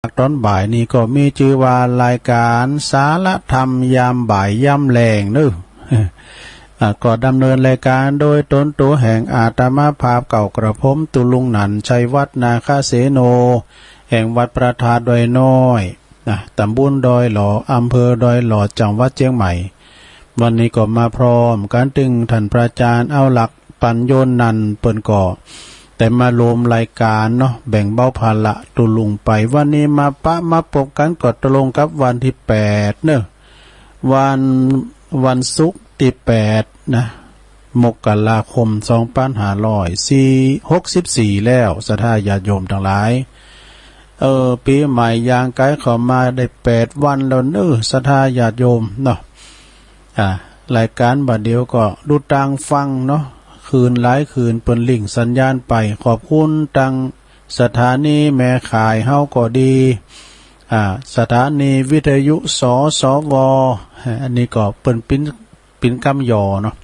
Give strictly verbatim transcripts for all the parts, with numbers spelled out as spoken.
ต๋อนบ่ายนี้ก็มีจื้อว่ารายก๋านสารธรรมยามบ่ายยามแลงเนาะ อ่า ก็ดำเนินรายก๋านโดยตนตั๋วแห่งอาตมาภาพเก่ากระผม ตุ๊ลุงหนันท์ ชัยวัฒน์ นาคเสโน แห่งวัดพระธาตุดอยน้อย นะ ตำบลดอยหล่อ อำเภอดอยหล่อ จังหวัดเจียงใหม่ วันนี้ก็มาพร้อมกั๋นตึงต้านพระอาจ๋ารย์เอาหลัก ปัญโญนันท์ เปิ้นก็ได้มาร่วมรายก๋านเนาะ แบ่งเบาภาระตุ๊ลุงไป วันนี้มาปะมาปบกั๋นก็ตรงกับวันตี้แปดเนาะ วัน วันศุกร์ตี้แปดนะ มกราคม สองปันห้าร้อยหกสิบสี่ แล้ว ศรัทธาญาติโยมตังหลาย เออ ปี๋ใหม่ย่างใก้เข้ามาได้แปดวันแล้วเนาะ ศรัทธาญาติโยมเนาะ อ่า รายก๋านบ่าเดี่ยวก็ดูตางฟังเนาะ คืนหลายคืนเปิ้นลิงก์สัญญาณไป ขอบคุณตางสถานีแม่ข่ายเฮาก็ดี อ่า สถานีวิทยุ สสว อันนี้ก็เปิ้นปิ๋น ปิ๋นกำย่อเนาะ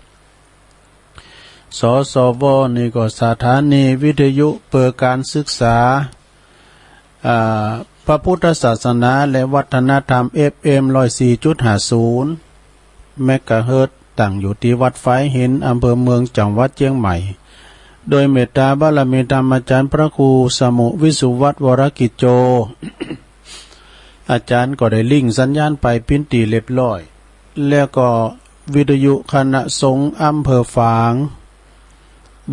สสว นี่ก็สถานีวิทยุเปื้อก๋านศึกษา อ่า พระพุทธศาสนาและวัฒนธรรม เอฟเอ็ม ร้อยสี่จุดห้าศูนย์ เมกะเฮิรตซ์ ตั้งอยู่ตี้วัดฝายหิน อำเภอเมือง จังหวัดเจียงใหม่ โดยเมตตาบารมีธรรมอาจ๋ารย์พระครูสมุห์ วิสุวัฒน์ วรกิจโจ อาจ๋ารย์ก็ได้ลิงก์สัญญาณไปปิ้นตี้เรียบร้อย แล้วก็วิทยุคณะสงฆ์อำเภอฝาง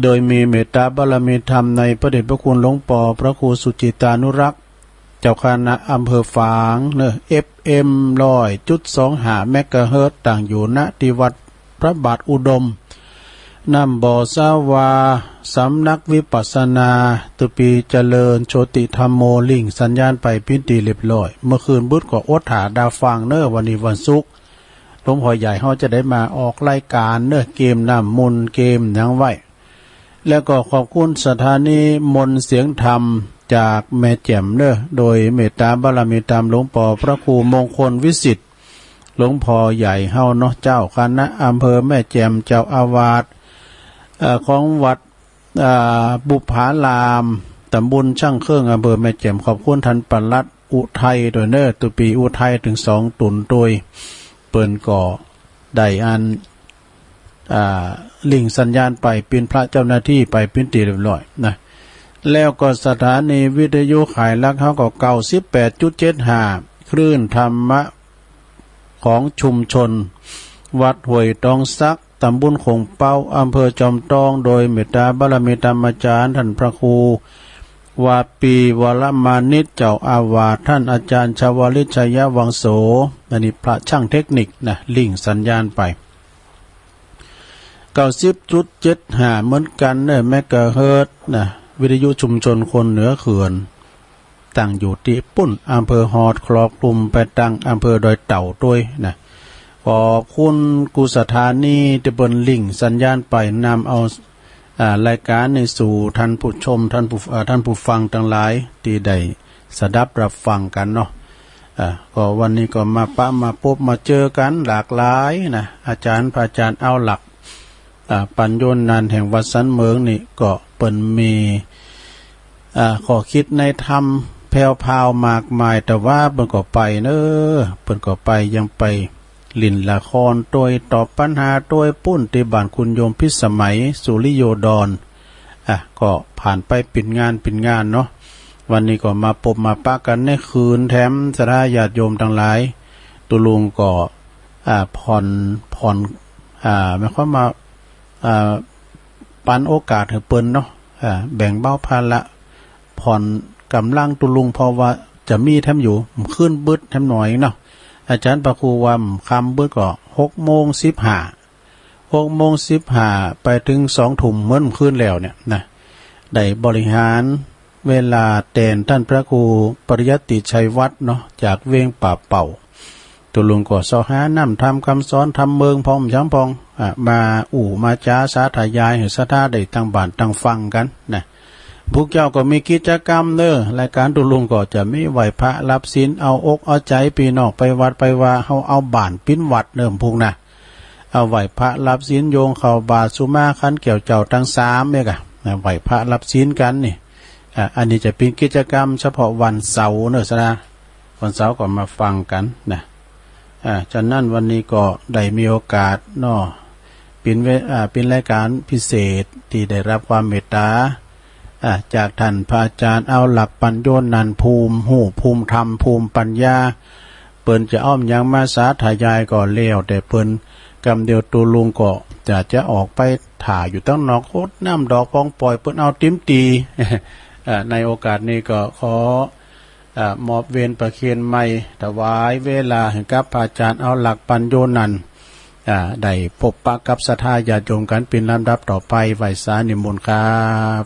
โดยมีเมตตาบารมีธรรมในพระเดชพระคุณหลวงป้อพระครูสุจิตตานุรักษ์ เจ้าคณะอำเภอฝางเนาะ เอฟเอ็ม ร้อยจุดสองห้า เมกะเฮิรตซ์ ตั้งอยู่ ณ ตี้วัดพระบาทอุดม น้ำบ่อสาวา สำนักวิปัสสนา ตุ๊ปีเจริญโชติธัมโม ลิงก์สัญญาณไปปิ้นตี้เรียบร้อย เมื่อคืนบึดก็อดถ่าดาฟังเนาะ วันนี้วันศุกร์ หลวงพ่อใหญ่เฮาจะได้มาออกรายก๋านเนาะ เกียมน้ำมนต์เกียมหยังไว้ แล้วก็ขอบคุณสถานีมนต์เสียงธรรมจากแม่แจ่มเนาะ โดยเมตตาบารมีธรรมหลวงป้อพระครูมงคลวิสิทธิ์ หลวงพ่อใหญ่เฮาเนาะ เจ้าคณะอำเภอแม่แจ่ม เจ้าอาวาส เอ่อ ของวัด อ่า บุปผาราม ตำบลช่างเครื่อง อำเภอแม่แจ่ม ขอบคุณต้านปลัดอุทัยตวยเนาะ ตุ๊ปีอุทัยตึงสองต๋นตวย เปิ้นก็ได้อัน อ่า ลิงก์สัญญาณไปปิ้นพระเจ้าหน้าตี้ไปปิ้นตี้เรียบร้อยนะ แล้วก็สถานีวิทยุข่ายหลักเฮาก็ เก้าสิบแปดจุดเจ็ดห้า คลื่นธรรมะของชุมชน วัดห้วยตองสัก ตำบลโข่งเป๊า อำเภอจอมตอง โดยเมตตาบารมีธรรมอาจ๋ารย์ต้านพระครู วาปี วรมานิจ เจ้าอาวาส ต้านอาจ๋ารย์ชวลิต ชัยวังโส อันนี้พระช่างเทคนิคนะ ลิงก์สัญญาณไป เก้าสิบจุดเจ็ดห้า เหมือนกั๋นเนาะ เมกะเฮิรตซ์นะ วิทยุชุมชนคนเหนือเขื่อน ตั้งอยู่ตี้ปุ้น อำเภอฮอด ครอบคลุมไปตางอำเภอดอยเต่าตวยนะ ขอบคุณกู้สถานีตี้เปิ้นลิงก์สัญญาณไป นำเอา อ่า รายก๋านนี้สู่ต้านผู้ชม ต้านผู้ อ่า ต้านผู้ฟังตังหลายตี้ได้สดับรับฟังกั๋นเนาะ อ่า ก็วันนี้ก็มาปะมาปบมาเจอกั๋นหลากหลายนะ อาจ๋ารย์ พระอาจ๋ารย์เอาหลัก อ่า ปัญโญนันท์แห่งวัดสันเหมิงนี่ก็เปิ้นมี อ่า ข้อคิดในธรรมแผ่วพราวมากมาย แต่ว่าเปิ้นก็ไปเนาะ เปิ้นก็ไปยังไปหลิ้นละครตวย ตอบปัญหาตวยปุ้นตี้บ้านคุณโยมพิสมัย สุริโยดร อ่ะ ก็ผ่านไปเป๋นงานเป๋นงานเนาะ วันนี้ก็มาปบมาปะกั๋นในคืนแถม ศรัทธาญาติโยมตังหลาย ตุ๊ลุงก็ อ่า ผ่อน ผ่อน อ่า หมายความว่า อ่า ปันโอกาสหื้อเปิ้นเนาะ อ่า แบ่งเบาภาระ ผ่อนก๋ำลังตุ๊ลุง เพราะว่าจะมีแถมอยู่ คืนบึดแถมหน่อยเนาะ อาจ๋ารย์พระครูว่าค่ำบึดก็หกโมงสิบห้า หกโมงสิบห้า ไปเถิงสองทุ่มเหมือนคืนแล้วเนี่ยนะ ได้บริหารเวลาแตนต้านพระครูปริยัตติชัยวัฒน์เนาะ จากเวียงป่าเป่า ตุ๊ลุงก็เซาะหาน้ำธรรมกำสอนธรรมเมิงพ่องหยังพ่อง อ่ะ มาอู้มาจ๋าสาธยายหื้อศรัทธาได้ตังบ้านตังฟังกั๋นนะ พุกเจ้าก็มีกิจกรรมเนาะ รายก๋านตุ๊ลุงก็จะมีไหว้พระรับศีล เอาอกเอาใจ๋ปี้น้องไปวัดไปวา เฮาเอาบ้านเป๋นวัดเนาะพุกนะ เอาไหว้พระรับศีล โยงเข้าบาตรสุมาคันแก้วเจ้าตังสามเนี่ยก่ะ ไหว้พระรับศีลกั๋นนี่ อ่า อันนี้จะเป๋นกิจกรรมเฉพาะวันเสาร์เนาะ สะดา วันเสาร์ก็มาฟังกั๋นนะ อ่า ฉะนั้นวันนี้ก็ได้มีโอกาสเนาะ เป๋นเว- อ่า เป๋นรายก๋านพิเศษตี้ได้ฮับความเมตต๋า อ่า จากต้านพระอาจ๋ารย์เอาหลักปัญโญนันท์ ภูมิฮู้ ภูมิธรรม ภูมิปัญญา เปิ้นจะเอาหยังมาสาธยายก็แล้วแต่เปิ้น กำเดียวตุ๊ลุงก็จะ จะออกไปถ่าอยู่ตังนอก ฮดน้ำดอกปองป่อย เปิ้นเอาเต๋มตี้ อ่า ในโอกาสนี้ก็ขอ อ่า มอบเวรประเคนไมค์ ถวายเวลาหื้อกับพระอาจ๋ารย์เอาหลักปัญโญนันท์ อ่า ได้ปบปะกับศรัทธาญาติโยมกั๋นเป๋นลำดับต่อไป ไหว้สานิมนต์ครับ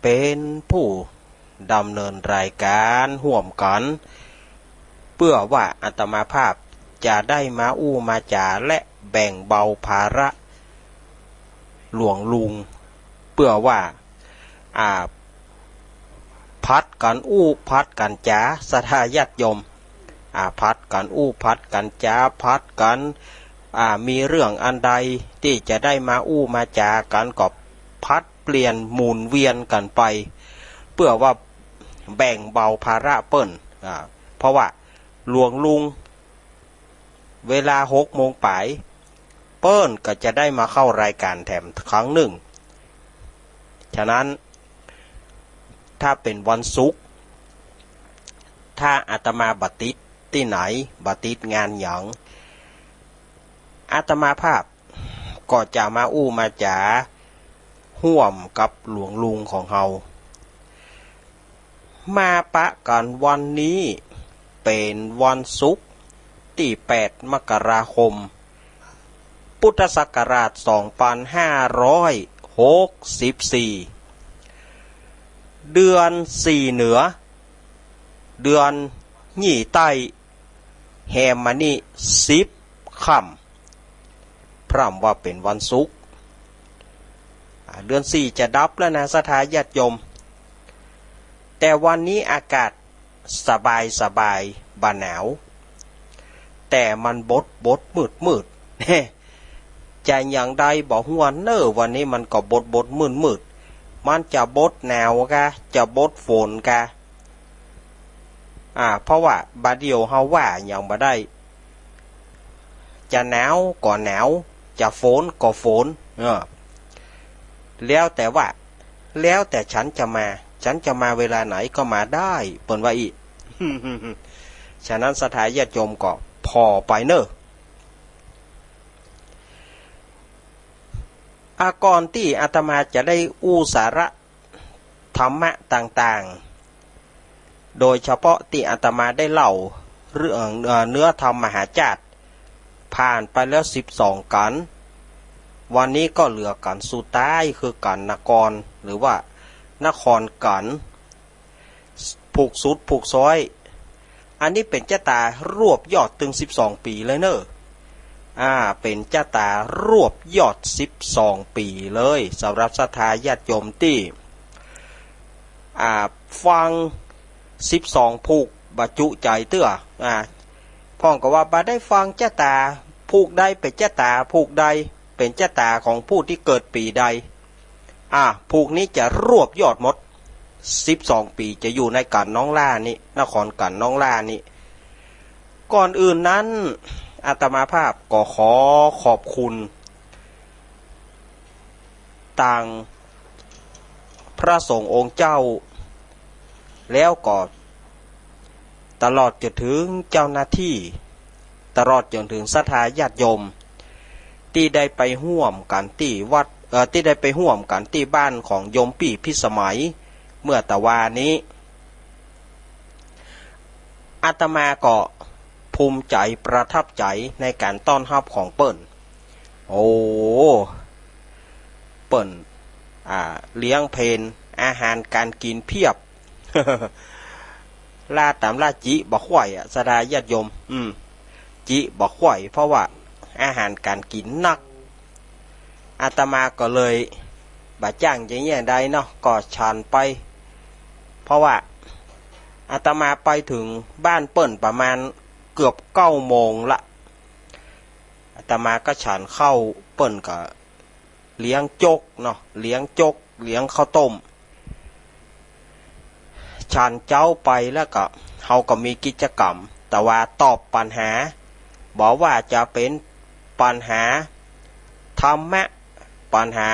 เป๋นผู้ดำเนินรายก๋านฮ่วมกั๋น เปื้อว่าอาตมาภาพจะได้มาอู้มาจ๋าและแบ่งเบาภาระหลวงลุง เปื้อว่า อ่า ผัดกั๋นอู้ผัดกั๋นจ๋า ศรัทธาญาติโยม อ่า ผัดกั๋นอู้ผัดกั๋นจ๋า ผัดกั๋น อ่า มีเรื่องอันใดตี้จะได้มาอู้มาจ๋ากั๋นก็ผลัดเปลี่ยนหมุนเวียนกั๋นไป เปื้อว่าแบ่งเบาภาระเปิ้น อ่า เพราะว่าหลวงลุง เวลาหกโมงป๋าย เปิ้นก็จะได้มาเข้ารายก๋านแถมครั้งนึ่ง ฉะนั้น ถ้าเป๋นวันศุกร์ ถ้าอาตมาบ่ติดตี้ไหน บ่ติดงานหยัง อาตมาภาพก็จะมาอู้มาจ๋าฮ่วมกับหลวงลุงของเฮา มาปะกั๋นวันนี้เป๋นวันศุกร์ตี้แปดมกราคม พุทธศักราชสองปันห้าร้อยหกสิบสี่ เดือนสี่เหนือ เดือนยี่ใต้ แฮมมานี่สิบค่ำ พร่ำว่าเป๋นวันศุกร์ อ่า เดือนสี่จะดับแล้วนะ ศรัทธาญาติโยม แต่วันนี้อากาศสบายสบาย บ่หนาว แต่มันบดบดมืดมืด จะหยังใดบ่ฮู้เน่อ วันนี้มันก็บดบดมืดมืด มันจะบดหนาวกา จะบดฝนกา อ่า เพราะว่าบ่าเดี่ยวเฮาว่าหยังบ่ได้ จะหนาวก็หนาว จะฝนก็ฝน เออ แล้วแต่ว่า แล้วแต่ฉันจะมา ฉันจะมาเวลาไหนก็มาได้ เปิ้นว่าอี้ ฉะนั้นศรัทธาญาติโยมก็ผ่อไปเน่อ อ่ะ ก่อนตี้อาตมาจะได้อู้สาระธรรมะต่างๆ โดยเฉพาะตี้อาตมาได้เล่าเรื่อง เอ่อ เนื้อธรรมมหาจาตุ ผ่านไปแล้วสิบสองกัณฑ์ วันนี้ก็เหลือกัณฑ์สุดท้ายคือกัณฑ์นคร หรือว่านครกัณฑ์ ผูกสุดผูกซ้อย อันนี้เป๋นจะต๋ารวบยอดตึงสิบสองปี๋เลยเน่อ อ่า เป๋นจะต๋ารวบยอดสิบสองปี๋เลย สำหรับศรัทธาญาติโยมตี้ อ่า ฟัง สิบสองผูกบ่จุใจ๋เตื้อ อ่า พ่องก็ว่าบ่ได้ฟังจ๊ะต๋า ผูกใดเป๋นจ๊ะต๋า ผูกใดเป๋นจ๊ะต๋าของผู้ตี้เกิดปี๋ใด อ่า ผูกนี้จะรวบยอดหมด สิบสองปี๋จะอยู่ในก๋านน้องล่านี้ นครก๋านน้องล่านี้ ก่อนอื่นนั้น อาตมาภาพก็ขอขอบคุณ ตางพระสงฆ์องค์เจ้า แล้วก็ตลอดจ๋นเถิงเจ้าหน้าตี้ ตลอดจ๋นเถิงศรัทธาญาติโยม ตี้ได้ไปฮ่วมกั๋นตี้วัด เอ่อ ตี้ได้ไปฮ่วมกั๋นตี้บ้านของโยมปี้พิสมัย เมื่อตะวานี้ อาตมาก็ภูมิใจ๋ประทับใจ๋ในก๋านต้อนฮับของเปิ้น โอ้ เปิ้น อ่า เลี้ยงเพล อาหารก๋านกิ๋นเปียบ ล่าต๋ามล่าจิบ่ไหวอะ ศรัทธาญาติโยม อืม จิบ่ไหว เพราะว่าอาหารก๋านกิ๋นนัก อาตมาก็เลยบ่จ้างจะเยียะใดเนาะ ก็ฉันไป เพราะว่าอาตมาไปเถิงบ้านเปิ้นประมาณเกือบเก้าโมงละ อาตมาก็ฉันข้าว เปิ้นก็เลี้ยงโจ๊กเนาะ เลี้ยงโจ๊ก เลี้ยงข้าวต้ม ฉันเจ๊าไปแล้วก็ เฮาก็มีกิจกรรม ตะวาตอบปัญหา บ่ว่าจะเป๋นปัญหาธรรมะ ปัญหา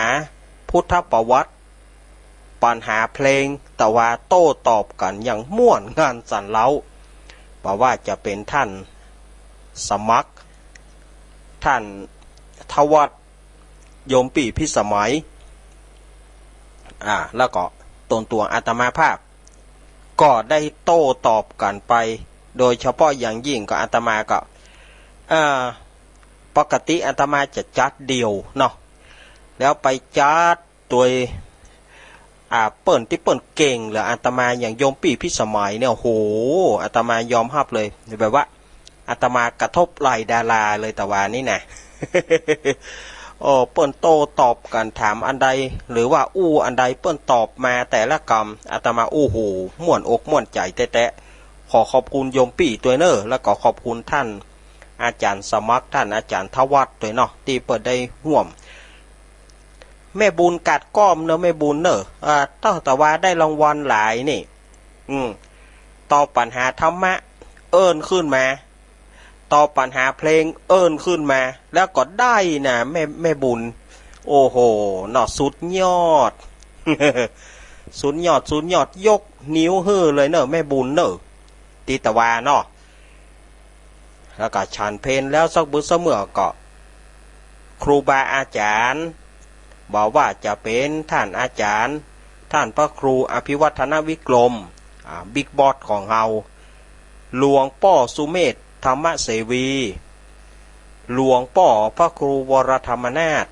พุทธประวัติ ปัญหาเพลง ตะวาโต้ตอบกั๋นอย่างม่วนงานสันเล้า บ่ว่าจะเป๋นท่านสมัคร ท่านทวัฒน์ โยมปี้พิสมัย อ่า แล้วก็ต๋นตั๋วอาตมาภาพ ก็ได้โต้ตอบกั๋นไป โดยเฉพาะอย่างยิ่งก็อาตมาก็ เอ่อ ปกติอาตมาจะจัดเดี่ยวเนาะ แล้วไปจัดโดย อ่า เปิ้นตี้เปิ้นเก่งเหลืออาตมา อย่างโยมปี้พิสมัยเนี่ย โห อาตมายอมฮับเลย แบบว่า อาตมากระทบไหล่ดาราเลยตะวานี้นะ โอ้ เปิ้นโต้ตอบกั๋น ถามอันใด หรือว่าอู้อันใด เปิ้นตอบมาแต่ละกำ อาตมา โอ้โห ม่วนอกม่วนใจ๋แต๊ๆ ขอขอบคุณโยมปี้ตวยเน่อ แล้วก็ขอบคุณท่านอาจ๋ารย์สมัคร ท่านอาจ๋ารย์ทวัฒน์ตวยเนาะ ตี้เปิ้นได้ฮ่วม แม่บุญกาดก้อมเน่อ แม่บุญเน่อ อ่า เต้าตะวาได้รางวัลหลายนี่ อืม ตอบปัญหาธรรมะ เอิ้นขึ้นมา ตอบปัญหาเพลง เอิ้นขึ้นมา แล้วก็ได้นะ แม่ แม่บุญ โอ้โห เนาะ สุดยอด สุดยอด สุดยอด ยกนิ้วหื้อเลยเน่อ แม่บุญเน่อ ตี้ตะวาเนาะ แล้วก็ฉันเพลแล้วสักบึดซะเมื่อก็ ครูบาอาจ๋ารย์ บ่ว่าจะเป๋นท่านอาจ๋ารย์ ท่านพระครูอภิวัฒนวิกรม อ่า บิ๊กบอสของเฮา หลวงป้อสุเมธธรรมเสวี หลวงป้อพระครูวรธรรมนาถ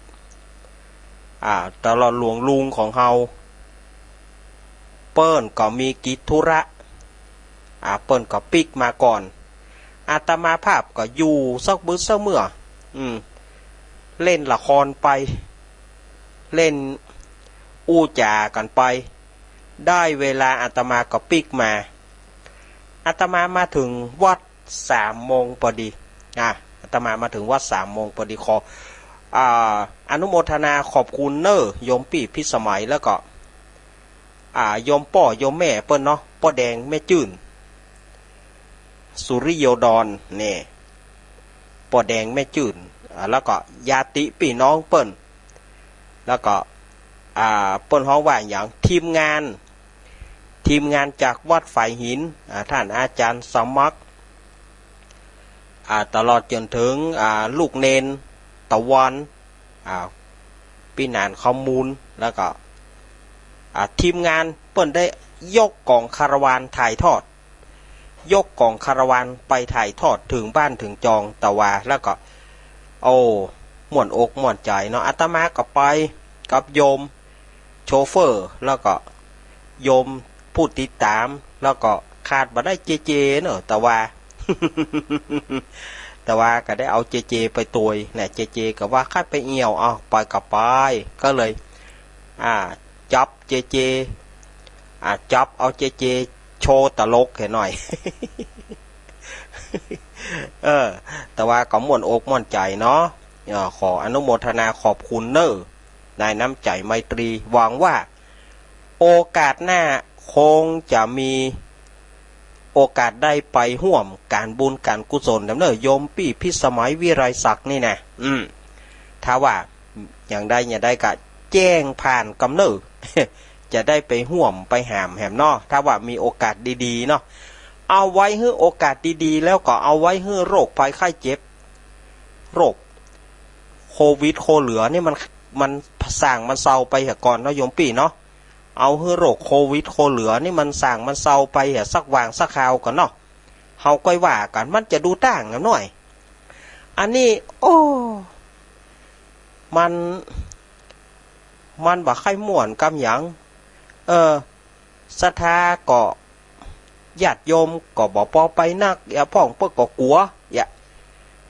อ่า ตลอดหลวงลุงของเฮา เปิ้นก็มีกิจธุระ อ่า เปิ้นก็ปิ๊กมาก่อน อาตมาภาพก็อยู่สักบึดซะเมื่อ อืม เล่นละครไป เล่นอู้จ๋ากั๋นไป ได้เวลาอาตมาก็ปิ๊กมา อาตมามาเถิงวัดสามโมงปอดี อ่ะ อาตมามาเถิงวัดสามโมงปอดี ขอ อ่า อนุโมทนาขอบคุณเน่อ โยมปี้พิสมัย แล้วก็ อ่า โยมป้อโยมแม่เปิ้นเนาะ ป้อแดงแม่จื้น สุริโยดร เนี่ย ป้อแดงแม่จื้น อ่า แล้วก็ญาติปี้น้องเปิ้น แล้วก็ อ่า เปิ้นฮ้องว่าหยัง ทีมงาน ทีมงานจากวัดฝายหิน อ่า ท่านอาจ๋ารย์สมัคร อ่า ตลอดจ๋นเถิง อ่า ลูกเณรตะวัน อ่า ปี้หนานคำมูล แล้วก็ อ่า ทีมงานเปิ้นได้ยกก๋องคาราวานถ่ายทอด ยกก๋องคาราวานไปถ่ายทอดเถิงบ้านเถิงจองตะวา แล้วก็ โอ้ ม่วนอกม่วนใจ๋เนาะ อาตมาก็ไปกับโยมโชเฟอร์ แล้วก็โยมผู้ติดต๋าม แล้วก็ขาดบ่ได้เจเจเนาะ ตะวา ตะวาก็ได้เอาเจเจไปตวยนะ เจเจก็ว่าใค่ไปเอี่ยว เอา ไปก็ไป ก็เลย อ่า จับเจเจ อ่า จับเอาเจเจ โชว์ตลกแค่หน้อย เออ แต่ว่าก็ม่วนอกม่วนใจ๋เนาะ เออ ขออนุโมทนาขอบคุณเน้อ ในน้ำใจ๋ไมตรี หวังว่าโอกาสหน้าคงจะมีโอกาสได้ไปฮ่วมก๋านบุญก๋านกุศลนำเน้อ โยมปี้พิสมัยวิไลศักดิ์นี่นะ อืม ถ้าว่าอย่างใดอย่างใดก็แจ้งผ่านกำเน้อ จะได้ไปฮ่วมไปหามแหมเนาะ ถ้าว่ามีโอกาสดีๆ เนาะ เอาไว้หื้อโอกาสดีๆ แล้วก็เอาไว้หื้อโรคภัยไข้เจ็บ โรคโควิดโคเหลือนี่มัน มันส่างมันเซาไปเหียก่อนเนาะโยมปี้เนาะ เอาหื้อโรคโควิดโคเหลือนี่มันส่างมันเซาไปเหียสักวางสักคราวก่อนเนาะ เฮาก้อยว่ากั๋น มันจะดูต้างหน้อย อันนี้ โอ้ มัน มันบ่ใค่ม่วนกำหยัง เออ ศรัทธาก็ ญาติโยมก็บ่ปอไปนัก เยียะ พ่องเปิ้นก็กั๋ว เยียะ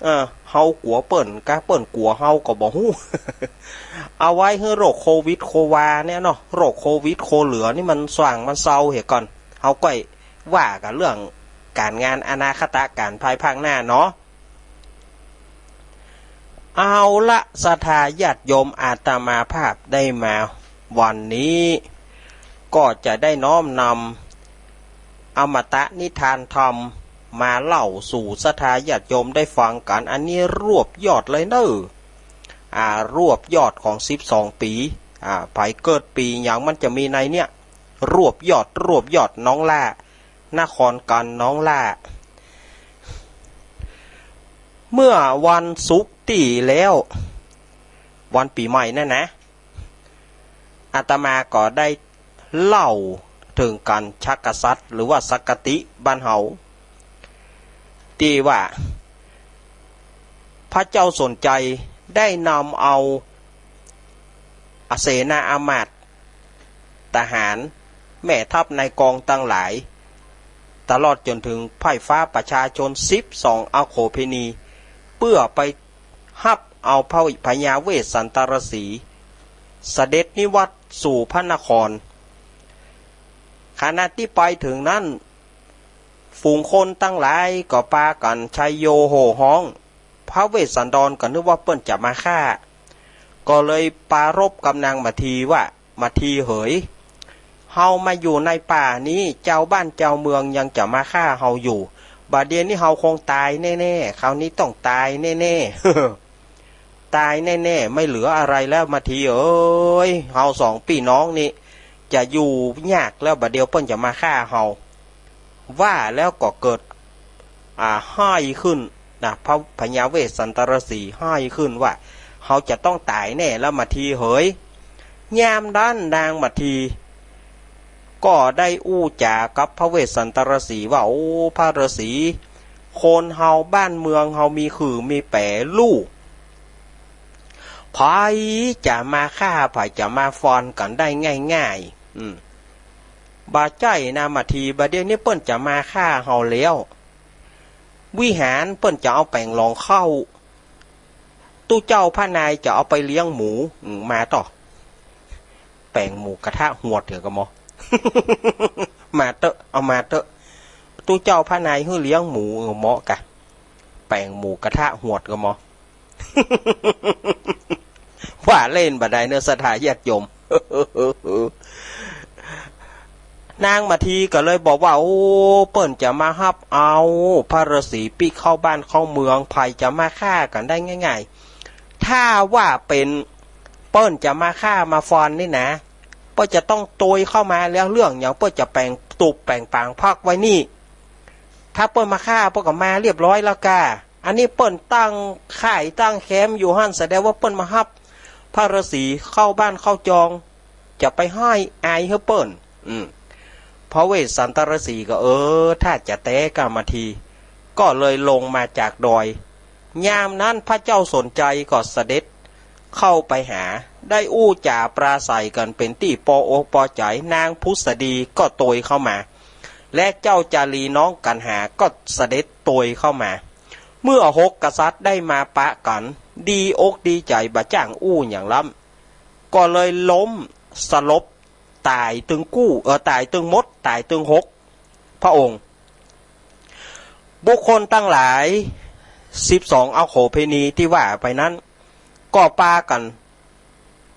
เออ เฮากั๋วเปิ้นกา เปิ้นกั๋วเฮาก็บ่ฮู้ เอาไว้หื้อโรคโควิดโควาเนี่ยเนาะ โรคโควิดโคเหลือนี่มันส่างมันเซาเหียก่อน เฮาก้อยว่ากั๋นเรื่องก๋านงานอนาคตะก๋านภายภาคหน้าเนาะ เอาละ ศรัทธาญาติโยม อาตมาภาพได้มาวันนี้ ก็จะได้น้อมนำอมตะนิทานธรรมมาเล่าสู่ศรัทธาญาติโยมได้ฟังกั๋น อันนี้รวบยอดเลยเน้อ อ่า รวบยอดของสิบสองปี๋ อ่า ใผเกิดปี๋หยังมันจะมีในเนี่ย รวบยอด รวบยอด น้องล่า นครกัณฑ์ น้องล่า เมื่อวันศุกร์ตี้แล้ว วันปี๋ใหม่นั่นนะ อาตมาก็ได้เล่าเถิงก๋านชักกษัตริย์ หรือว่าสักกติบ้านเฮา ตี้ว่า พระเจ้าสนชัยได้นำเอาอาเสนาอามาตย์ ทหาร แม่ทัพนายกองตังหลาย ตลอดจ๋นเถิงไพร่ฟ้าประชาชนสิบสองอโขเภณี เปื้อไปฮับเอาพระพญาเวสสันตรสีห์ เสด็จนิวัตสู่พระนคร ขณะตี้ไปเถิงนั้น ฝูงคนตังหลายก็ปากั๋นชัยโยโห่ฮ้อง พระเวสสันดรก็นึกว่าเปิ้นจะมาฆ่า ก็เลยปรารภกับนางมัททีว่า มัททีเหย เฮามาอยู่ในป่านี้ จาวบ้านจาวเมืองยังจะมาฆ่าเฮาอยู่ บ่าเดี่ยวนี้เฮาคงต๋ายแน่ๆ คราวนี้ต้องต๋ายแน่ๆ ต๋ายแน่ๆ ไม่เหลืออะไรแล้วมัททีเอ๋ย เฮาสองปี้น้องนี้จะอยู่ยากแล้ว บ่าเดี่ยวเปิ้นจะมาฆ่าเฮา ว่าแล้วก็เกิด อ่า ฮ้ายขึ้นนะ พระพญาเวสสันตรสีห์ฮ้ายขึ้นว่า เฮาจะต้องต๋ายแน่แล้วมัททีเหย ยามนั้นนางมัทที ก็ได้อู้จ๋ากับพระเวสสันตรสีห์ว่า โอ้ พระฤๅษี คนเฮาบ้านเมืองเฮามีขื่อมีแป๋ลู่ ใผจะมาฆ่า ใผจะมาฟอนกั๋นได้ง่ายๆ อืม บ่ใจ้นามัทที บ่าเดี่ยวนี้เปิ้นจะมาฆ่าเฮาแล้ว วิหารเปิ้นจะเอาแป๋งหลองเข้า ตุ๊เจ้าพระนายจะเอาไปเลี้ยงหมู อืม มาต่อ แป๋งหมูกระทะหวดเหียก่อหมอ มาเต๊อะ เอามาเต๊อะ ตุ๊เจ้าพระนายหื้อเลี้ยงหมู เออ เหมาะกะ แป๋งหมูกระทะหวดก่อหมอ ว่าเล่นบ่าใดเน้อศรัทธาญาติโยม นางมัททีก็เลยบอกว่า โอ้ เปิ้นจะมาฮับเอาพระฤๅษีปี้เข้าบ้านเข้าเมือง ใผจะมาฆ่ากั๋นได้ง่ายๆ ถ้าว่าเป๋นเปิ้นจะมาฆ่ามาฟอนนี่นะ เปิ้นจะต้องโตยเข้ามาแล้ว เรื่องหยังเปิ้นจะแป๋งตูบแป๋งปางพักไว้นี่ ถ้าเปิ้นมาฆ่าเปิ้นก็มาเรียบร้อยแล้วก้า อันนี้เปิ้นตั้งค่ายตั้งแคมป์อยู่หั้น แสดงว่าเปิ้นมาฮับพระฤๅษีเข้าบ้านเข้าจอง จะไปฮ้ายอายหื้อเปิ้น อืม พระเวสสันตรสีห์ก็ เออ ถ้าจะแต๊ก้ามัทที ก็เลยลงมาจากดอย ยามนั้นพระเจ้าสนชัยก็เสด็จเข้าไปหา ได้อู้จ๋าปราศรัยกั๋นเป๋นตี้ปออกปอใจ๋ นางผุสดีก็โตยเข้ามา และเจ้าจารีน้องกัณหาก็เสด็จโตยเข้ามา เมื่อหกกษัตริย์ได้มาปะกั๋น ดีอกดีใจ๋บ่จ้างอู้หยังล้ำ ก็เลยล้มสลบต๋ายตึงกู้ เออ ต๋ายตึงหมด ต๋ายตึงหก พระองค์ บุคคลตังหลายสิบสองอโขเภณีตี้ว่าไปนั้น ก็ปากั๋น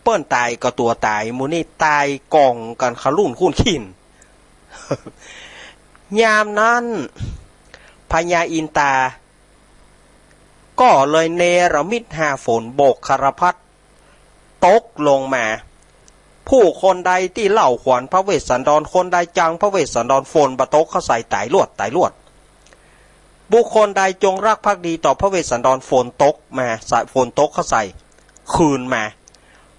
เปิ้นต๋ายก็ตั๋วต๋าย หมู่นี้ต๋ายก่องกั๋นคะลุ่นคู้นขี้น ยามนั้น พญาอินตา ก็เลยเนรมิตหาฝนโบกคารพัดตกลงมา ผู้คนใดตี้เล่าขวัญพระเวสสันดร คนใดจังพระเวสสันดร ฝนบ่ตกเข้าใส่ ต๋ายลวด ต๋ายลวด บุคคลใดจงรักภักดีต่อพระเวสสันดร ฝนตกมา ฝนตกเข้าใส่ คืนมา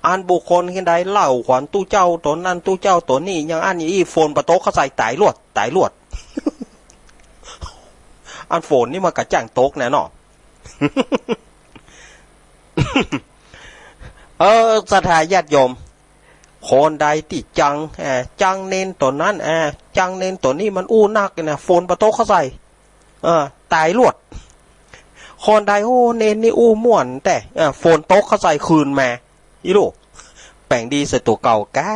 อันบุคคลใดเล่าขวัญตุ๊เจ้าต๋นนั้นตุ๊เจ้าต๋นนี้ อย่างอั้นอย่างอี้ ฝนบ่ตกเข้าใส่ ต๋ายลวด ต๋ายลวด อันฝนนี่มันก็จ้างตกแน่เนาะ เออ ศรัทธาญาติโยม คนใดตี้จัง เอ่อ จังเณรต๋นนั้น เอ่อ จังเณรต๋นนี้ มันอู้นักนะ ฝนบ่ตกเข้าใส่ เออ ต๋ายลวด คนใด โอ้ เณรนี่อู้ม่วนแต๊ เออ ฝนตกเข้าใส่ คืนมา อี้ลูก แป๋งดีใส่ตั๋วเก่าก้า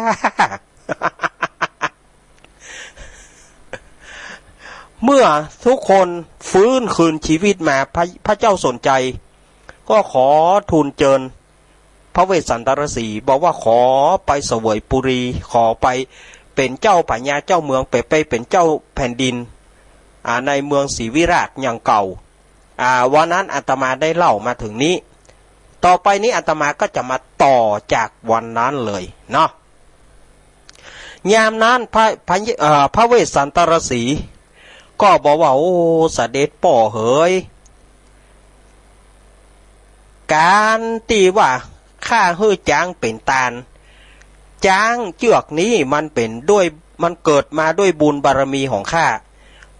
เมื่อทุกคนฟื้นคืนชีวิตมา พระ พระเจ้าสนชัย ก็ขอทูลเจิญพระเวสสันตรสีห์ บอกว่าขอไปเสวยปุรี ขอไปเป๋นเจ้าผาญาเจ้าเมือง ไป ไปเป๋นเจ้าแผ่นดิน อ่า ในเมืองศรีวิราชอย่างเก่า อ่า วันนั้นอาตมาได้เล่ามาถึงนี้ ต่อไปนี้อาตมาก็จะมาต่อจากวันนั้นเลยเนาะ ยามนั้นพระ พระ เอ่อ พระเวสสันตรสีห์ก็บอกว่า โอ้ เสด็จป้อเหย ก๋านตี้ว่าข้าหื้อจ๊างเป๋นตาน จ๊างเจื้อกนี้มันเป๋นด้วย มันเกิดมาด้วยบุญบารมีของข้า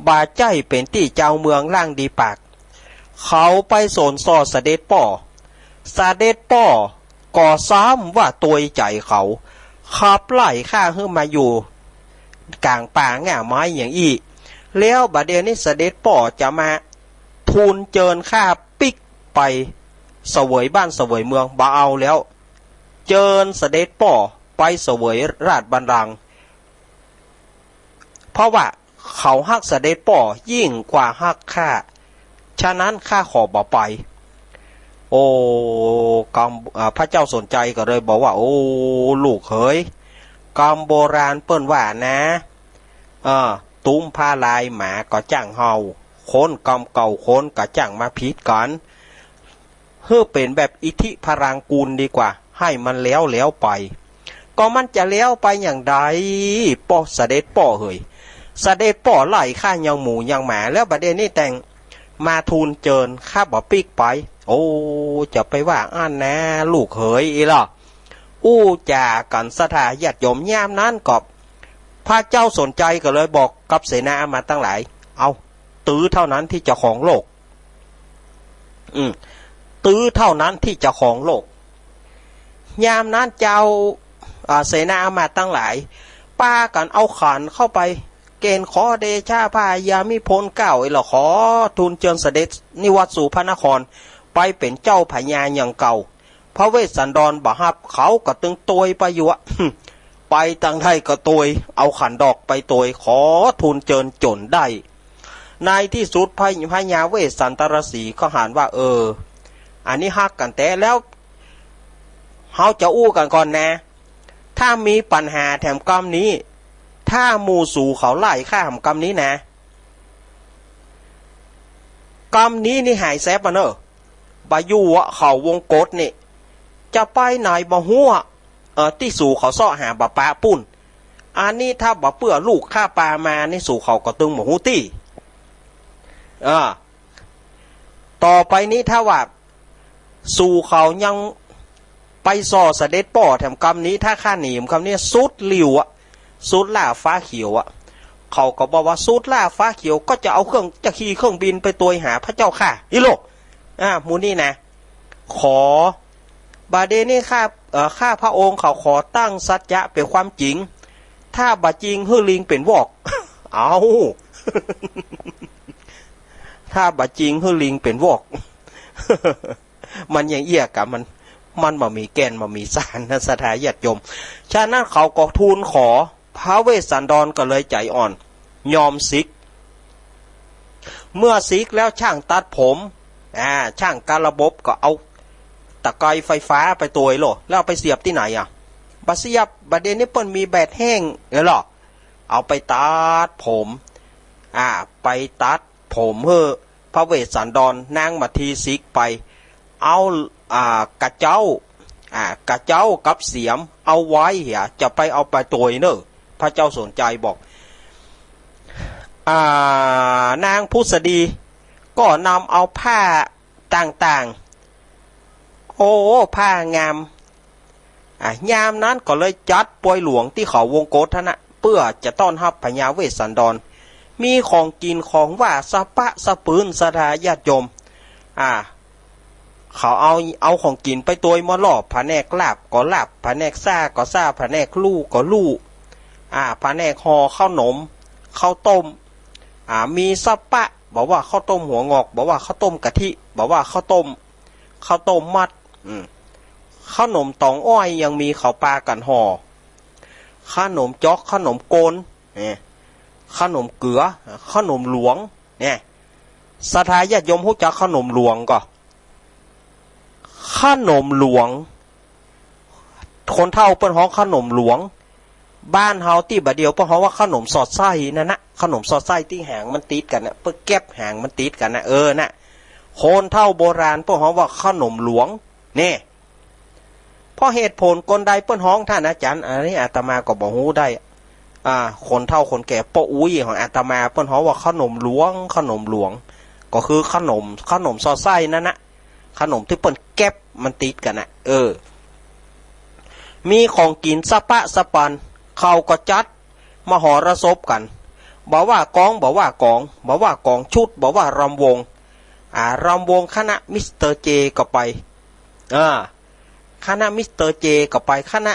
บ่ใจ้เป๋นตี้จาวเมืองล่างดีปาก เขาไปสนส่อเสด็จป้อ เสด็จป้อก็ซ้ำว่าตวยใจ๋เขา ขับไล่ข้าหื้อมาอยู่ก๋างป่าง่าไม้อย่างอี้ แล้วบ่าเดี่ยวนี้เสด็จป้อจะมาทูลเจิญข้าปิ๊กไปเสวยบ้านเสวยเมือง บ่เอาแล้ว เจิญเสด็จป้อไปเสวยราชบัลลังก์ เพราะว่าเขาฮักเสด็จป้อยิ่งกว่าฮักข้า ฉะนั้นข้าขอบ่ไป โอ้ กำ อ่า พระเจ้าสนชัยก็เลยบอกว่า โอ้ ลูกเหย กำโบราณเปิ้นว่านะ เออ ตุ้มผ้าลายหมาก็จ้างเห่า คนกำเก่าคนก็จ้างมาผิดกั๋น หื้อเป๋นแบบอิทธิพลังกูลดีกว่า หื้อมันแล้วแล้วไป ก็มันจะแล้วไปอย่างใด ป้อ เสด็จป้อเหย เสด็จป้อไล่ข้าอย่างหมูอย่างหมา แล้วบ่าเดี่ยวนี้แต๊งมาทูลเจิญข้าบ่ปิ๊กไป โอ้ จะไปว่าอั้นนะลูกเหย อี้ล่ะ อู้จ๋ากั๋น ศรัทธาญาติโยม ยามนั้นก็ พระเจ้าสนชัยก็เลยบอกกับเสนาอามาตย์ตังหลาย เอา ตื้อเท่านั้นตี้จะครองโลก อืม ตื้อเท่านั้นตี้จะครองโลก ยามนั้นจาว อ่า เสนาอามาตย์ตังหลาย ปากั๋นเอาขันเข้าไป เก๋ณฑ์ขอเดชะพระยามิพลเกล้าอี้ล่ะ ขอทูลเจิญเสด็จนิวัตสู่พระนคร ไปเป๋นเจ้าผาญาอย่างเก่า พระเวสสันดรบ่ฮับ เขาก็ตึงตวยไปอยู่อะ ไปตางใดก็ตวย เอาขันดอกไปตวย ขอทูลเจิญจ๋นได้ ในตี้สุดพระ พญาเวสสันตรสีห์ก็หันว่า เออ อันนี้ฮักกั๋นแต๊แล้ว เฮาจะอู้กั๋นก่อนนะ ถ้ามีปัญหาแถมกำนี้ ถ้าหมู่สูเขาไล่ข้าแถมกำนี้นะ กำนี้นี่หายแซบมาเน่อ บ่อยู่อะ เขาวงกตนี่ จะไปไหนบ่ฮู้อะ เออ ตี้สูเขาเซาะหาบ่ปะปุ้น อันนี้ถ้าบ่เปื้อลูกข้าปามานี่ สูเขาก็ตึงบ่ฮู้ตี้ เออ ต่อไปนี้ถ้าว่า สูเขายังไปส่อเสด็จป้อแถมกำนี้ ถ้าข้าหนีแถมกำนี้ สุดหลิ้วอะ สุดล่าฟ้าเขียวอะ เขาก็บอกว่าสุดล่าฟ้าเขียวก็จะเอาเครื่อง จะขี่เครื่องบินไปตวยหาพระเจ้าข้า อี้ลูก อ่า หมู่นี้นะ ขอ บ่าเดี่ยวนี้ข้า เอ่อ ข้าพระองค์เขาขอตั้งสัจจะเป๋นความจริง ถ้าบ่จริงหื้อลิงเป๋นวอก เอา ถ้าบ่จริงหื้อลิงเป๋นวอก มันอย่างเอี้ยกะ มัน มันบ่มีแก่นบ่มีสารนะ ศรัทธาญาติโยม ฉะนั้นเขาก็ทูลขอ พระเวสสันดรก็เลยใจ๋อ่อน ยอมสิก เมื่อสิกแล้วจ้างตัดผม อ่า จ้างการะบบก็เอาตะไคร้ไฟฟ้าไปตวยโลด แล้วเอาไปเสียบตี้ไหนอะ บ่เสียบ บ่าเดี่ยวนี้เปิ้นมีแบตแห้ง เออเหรอ เอาไปตัดผม อ่า ไปตัดผมหื้อพระเวสสันดร นางมาทีสิกไป เอา อ่า กระเจ๊า อ่า กระเจ๊ากับเสียม เอาไว้เหีย จะไปเอาไปตวยเน่อ พระเจ้าสนใจบอก อ่า นางผุสดี ก็นำเอาผ้าต่างๆ โอ้ ผ้างาม อ่ะ ยามนั้นก็เลยจัดปวยหลวงตี้เขาวงกตหั้นนะ เปื้อจะต้อนฮับพญาเวสสันดร มีของกิ๋นของหว่านสะป๊ะสะปืน ศรัทธาญาติโยม อ่า เขาเอา เอาของกิ๋นไปตวยหมดลอ ผนกลาบก็ลาบ ผนกซ่าก็ซ่า ผนกลู่ก็ลู่ อ่า ผนกห่อข้าวหนม ข้าวต้ม อ่า มีสะป๊ะ บ่ว่าข้าวต้มหัวงอก บ่ว่าข้าวต้มกะทิ บ่ว่าข้าวต้ม ข้าวต้มมัด อืม ข้าวหนมต๋องอ้อยยังมี เขาปากั๋นห่อ ข้าวหนมจ๊อก ข้าวหนมโกน เนี่ย ข้าวหนมเกือ ข้าวหนมหลวง เนี่ย ศรัทธาญาติโยมฮู้จักข้าวหนมหลวงก่อ ข้าวหนมหลวง คนเฒ่าเปิ้นฮ้องข้าวหนมหลวง บ้านเฮาตี้บ่าเดี่ยวเปิ้นฮ้องว่าข้าวหนมสอดไส้นั่นนะ ข้าวหนมสอดไส้ตี้หางมันติดกั๋นนะ เปิ้นแก็บหางมันติดกั๋นนะ เออ นะ คนเฒ่าโบราณเปิ้นฮ้องว่าข้าวหนมหลวง เนี่ย เพราะเหตุผลกลใดเปิ้นฮ้อง ต้านอาจ๋ารย์ อันนี้อาตมาก็บ่ฮู้ได้ อ่า คนเฒ่าคนแก่ป้ออุ๊ยของอาตมาเปิ้นฮ้องว่าข้าวหนมหลวง ข้าวหนมหลวง ก็คือข้าวหนม ข้าวหนมสอดไส้นั่นนะ ข้าวหนมตี้เปิ้นแก็บมันติดกั๋นนะ เออ มีของกิ๋นสะป๊ะสะปัน เขาก็จัดมหรสพกั๋น บ่ว่ากอง บ่ว่ากอง บ่ว่ากองชุด บ่ว่ารำวง อ่า รำวงคณะมิสเตอร์เจก็ไป อ่า คณะมิสเตอร์เจก็ไป คณะ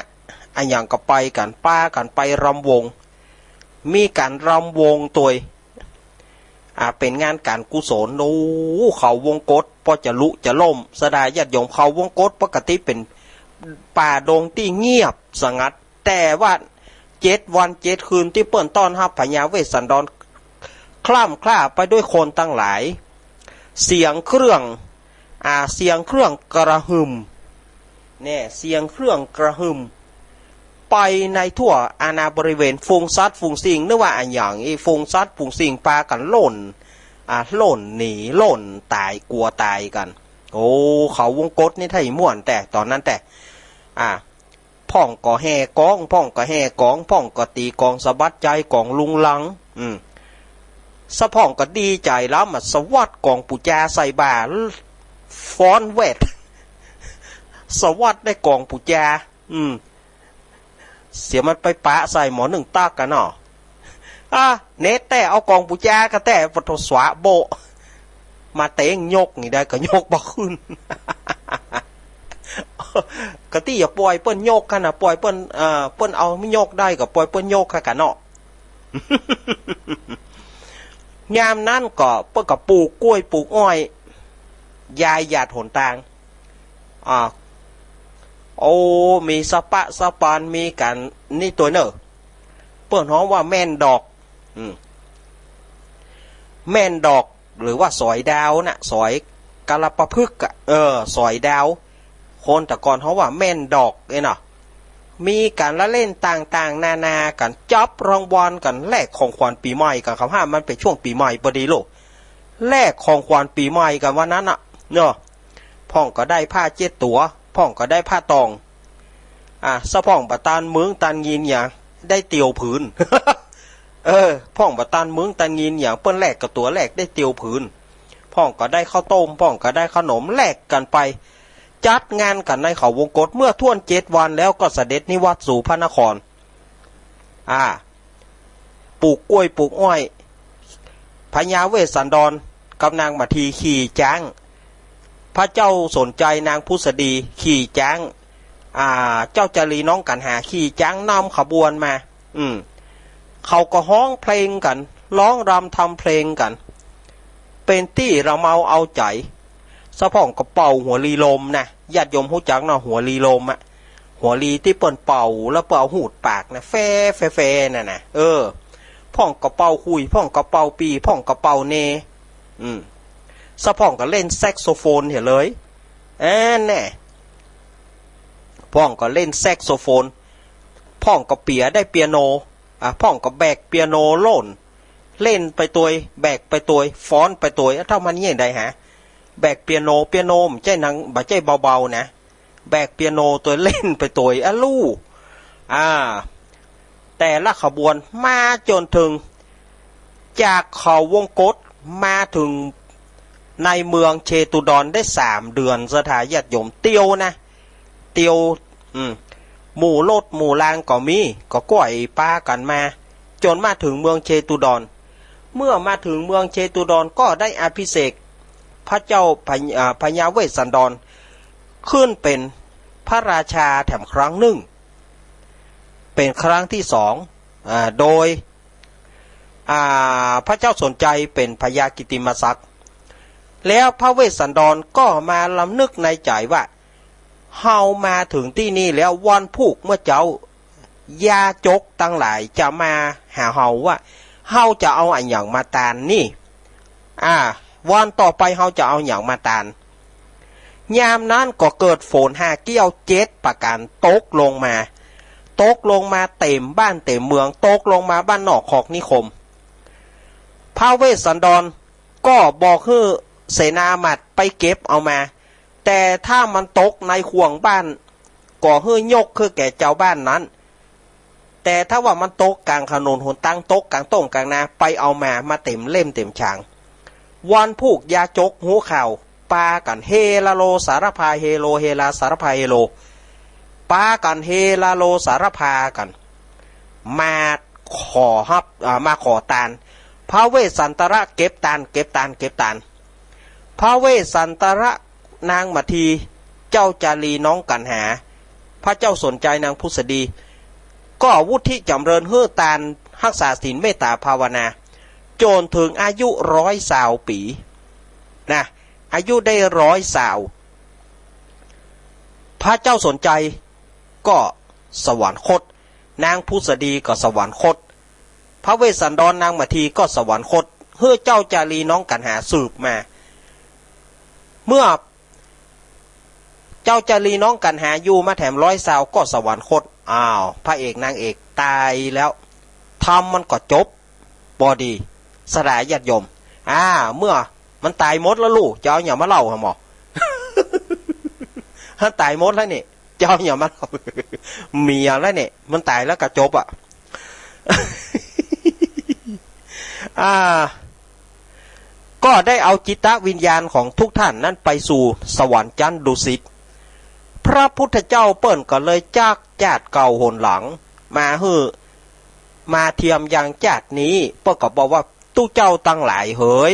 อะหยังก็ไปกั๋น ปากั๋นไปรำวง มีก๋านรำวงตวย อ่า เป๋นงานก๋านกุศล โอ้ เขาวงกตป้อจะลุจะล่ม ศรัทธาญาติโยม เขาวงกตปกติเป๋นป่าดงตี้เงียบสงัด แต่ว่าเจ็ดวันเจ็ดคืนตี้เปิ้นต้อนฮับพญาเวสสันดร คร่ำคร่าไปด้วยคนตังหลาย เสียงเครื่อง อ่า เสียงเครื่องกระหึ่ม เนี่ย เสียงเครื่องกระหึ่ม ไปในทั่วอาณาบริเวณ ฝูงสัตว์ฝูงสิ่ง นึกว่าอะหยังอี้ ฝูงสัตว์ฝูงสิ่งปากั๋นล่น อ่า ล่นหนี ล่นต๋าย กั๋วต๋ายกั๋น โอ้ เขาวงกตนี่ไท้ม่วนแต๊ ต๋อนนั้นแต๊ อ่า พ่องก็แห่กลอง พ่องก็แห่กลอง พ่องก็ตี๋กลองสะบัดใจ๋ กลองลุงลัง อืม สะพ่องก็ดีใจ๋ล้ำอะ สะวัดกลองปู๋จาใส่บ่า ฟ้อนแวด สะวัดได้กลองปู๋จา อืม เสียมันไปปะใส่หมอนึ่งตั๊กกั๋นเนาะ อ่ะ เน็ตแต๊ เอากลองปู๋จากั๋นแต๊ ปะโถ สวะโบะ มาเต๊งยกนี่ได้ก็ยกบ่ขึ้น ก็ตี้อย่าป่อยเปิ้นยกกั๋นนะ ป่อยเปิ้น เอ่อ เปิ้นเอายกได้ก็ป่อยเปิ้นยกกั๋นเนาะ ยามนั้นก็เปิ้นก็ปลูกกล้วยปลูกอ้อย ยายหยาดหนตาง อ่า โอ้ มีสะป๊ะสะปาน มีก๋านนี่ตวยเน่อ เปิ้นฮ้องว่าแม่นดอก อืม แม่นดอก หรือว่าสอยดาวนะ สอยกาลปะพฤกษ์อะ เออ สอยดาว คนแต่ก่อนฮ้องว่าแม่นดอกเนี่ยเนาะ มีก๋านละเล่นต่างๆ นานากั๋น จับรางวัลกั๋น แลกของขวัญปี๋ใหม่กั๋น เขาว่ามันเป๋นช่วงปี๋ใหม่ปอดีโลก แลกของขวัญปี๋ใหม่กั๋นวันนั้นน่ะ เนาะ พ่องก็ได้ผ้าเจ็ดตั๋ว พ่องก็ได้ผ้าตอง อ่ะ สะพ่องบ่ตันเมิงตันงินหยัง ได้เตียวผืน เออ พ่องบ่ตันเมิงตันงินหยัง เปิ้นแลกก๋าตั๋วแลกได้เตียวผืน พ่องก็ได้ข้าวต้ม พ่องก็ได้ขนม แลกกั๋นไป จัดงานกั๋นในเขาวงกต เมื่อถ้วนเจ็ดวันแล้วก็เสด็จนิวัตสู่พระนคร อ่า ปลูกกล้วยปลูกอ้อย พญาเวสสันดรกับนางมาทีขี่จ๊าง พระเจ้าสนใจนางผุสดีขี่จ๊าง อ่า เจ้าจารีน้องกัณหาขี่จ๊างนำขบวนมา อืม เขาก็ฮ้องเพลงกั๋น ฮ้องรำทำเพลงกั๋น เป๋นตี้ระเมาเอาใจ๋ สะพ่องก็เป่าหัวลีลมนะ ญาติโยมฮู้จักเนาะ หัวลีลมอะ หัวลีตี้เปิ้นเป่าแล้วเปิ้นเอาหูดปากนะ แฟ แฟ แฟ นั่นน่ะ เออ พ่องก็เป่าขลุ่ย พ่องก็เป่าปี่ พ่องก็เป่าเน อืม สะพ่องก็เล่นแซกโซโฟนเหียเลย แอนแน่ พ่องก็เล่นแซกโซโฟน พ่องก็เปียได้เปียโน อ่ะ พ่องก็แบกเปียโนโล่น เล่นไปตวย แบกไปตวย ฟ้อนไปตวย เอ้า เต้ามันเยียะใดฮะ แบกเปียโน เปียโนบ่ใจ้หนัง บ่ใจ้เบาๆ นะ แบกเปียโนตวย เล่นไปตวย อะลู่ อ่า แต่ละขบวนมาจ๋นเถิง จากเขาวงกตมาเถิงในเมืองเชตุดรได้สามเดือน ศรัทธาญาติโยม เตียวนะ เตียว อืม หมู่รถหมู่รางก็มี ก็ก้อยปากั๋นมา จ๋นมาเถิงเมืองเชตุดร เมื่อมาเถิงเมืองเชตุดรก็ได้อภิเษกพระเจ้าพญ- อ่า พญาเวสสันดร ขึ้นเป๋นพระราชาแถมครั้งนึ่ง เป๋นครั้งตี้สอง อ่า โดย อ่า พระเจ้าสนชัยเป๋นพญากิตติมศักดิ์ แล้วพระเวสสันดรก็มารำนึกในใจ๋ว่า เฮามาเถิงตี้นี่แล้ว วันพูกเมื่อเจ๊า ยาจกตังหลายจะมาหาเฮาว่า เฮาจะเอาอะหยังมาตานนี่ อ่า วันต่อไปเฮาจะเอาอะหยังมาตาน ยามนั้นก็เกิดฝนหาเกี้ยวเจ็ดประก๋านตกลงมา ตกลงมาเต๋มบ้านเต๋มเมือง ตกลงมาบ้านนอกคอกนิคม พระเวสสันดรก็บอกหื้อเสนามาตย์ไปเก็บเอามา แต่ถ้ามันตกในข่วงบ้าน ก็หื้อยกหื้อแก่จาวบ้านนั้น แต่ถ้าว่ามันตกก๋างถนนหนตาง ตกก๋างต้งก๋างนา ไปเอามา มาเต๋มเล่มเต๋มฉาง วันพูกยาจกฮู้ข่าว ปากั๋นเฮลาโลสารพาเฮโล เฮลาสารพาเฮโล ปากั๋นเฮลาโลสารพากั๋น มาขอฮับ อ่า มาขอตาน พระเวสสันตระเก็บตาน เก็บตาน เก็บตาน พระเวสสันตระ นางมัทที เจ้าจารีน้องกัณหา พระเจ้าสนชัยนางผุสดี ก็วุฒิจ๋ำเริญหื้อตาน ฮักษาศีลเมตตาภาวนา จ๋นเถิงอายุร้อยซาวปี๋ นะ อายุได้ร้อยซาว พระเจ้าสนชัยก็สวรรคต นางผุสดีก็สวรรคต พระเวสสันดรนางมัททีก็สวรรคต หื้อเจ้าจารีน้องกัณหาสืบมา เมื่อเจ้าจารีน้องกัณหาอยู่มาแถมร้อยซาวก็สวรรคต อ้าว พระเอกนางเอกต๋ายแล้ว ธรรมมันก็จบ ปอดี ศรัทธาญาติโยม อ่า เมื่อมันต๋ายหมดแล้วลู่ จะเอาอะหยังมาเล่าหะหมอ มันต๋ายหมดแล้วนี่ จะเอาอะหยังมาเล่า เมียแล้วนี่ มันต๋ายแล้วก็จบอะ อ่า ก็ได้เอาจิตวิญญาณของทุกท่านนั้นไปสู่สวรรค์จั๊นดุสิต พระพุทธเจ้าเปิ้นก็เลยจักจาติเก่าหนหลัง มาหื้อ มาเทียมยังจาตินี้ เปิ้นก็บอกว่า ตุ๊เจ้าตังหลายเหย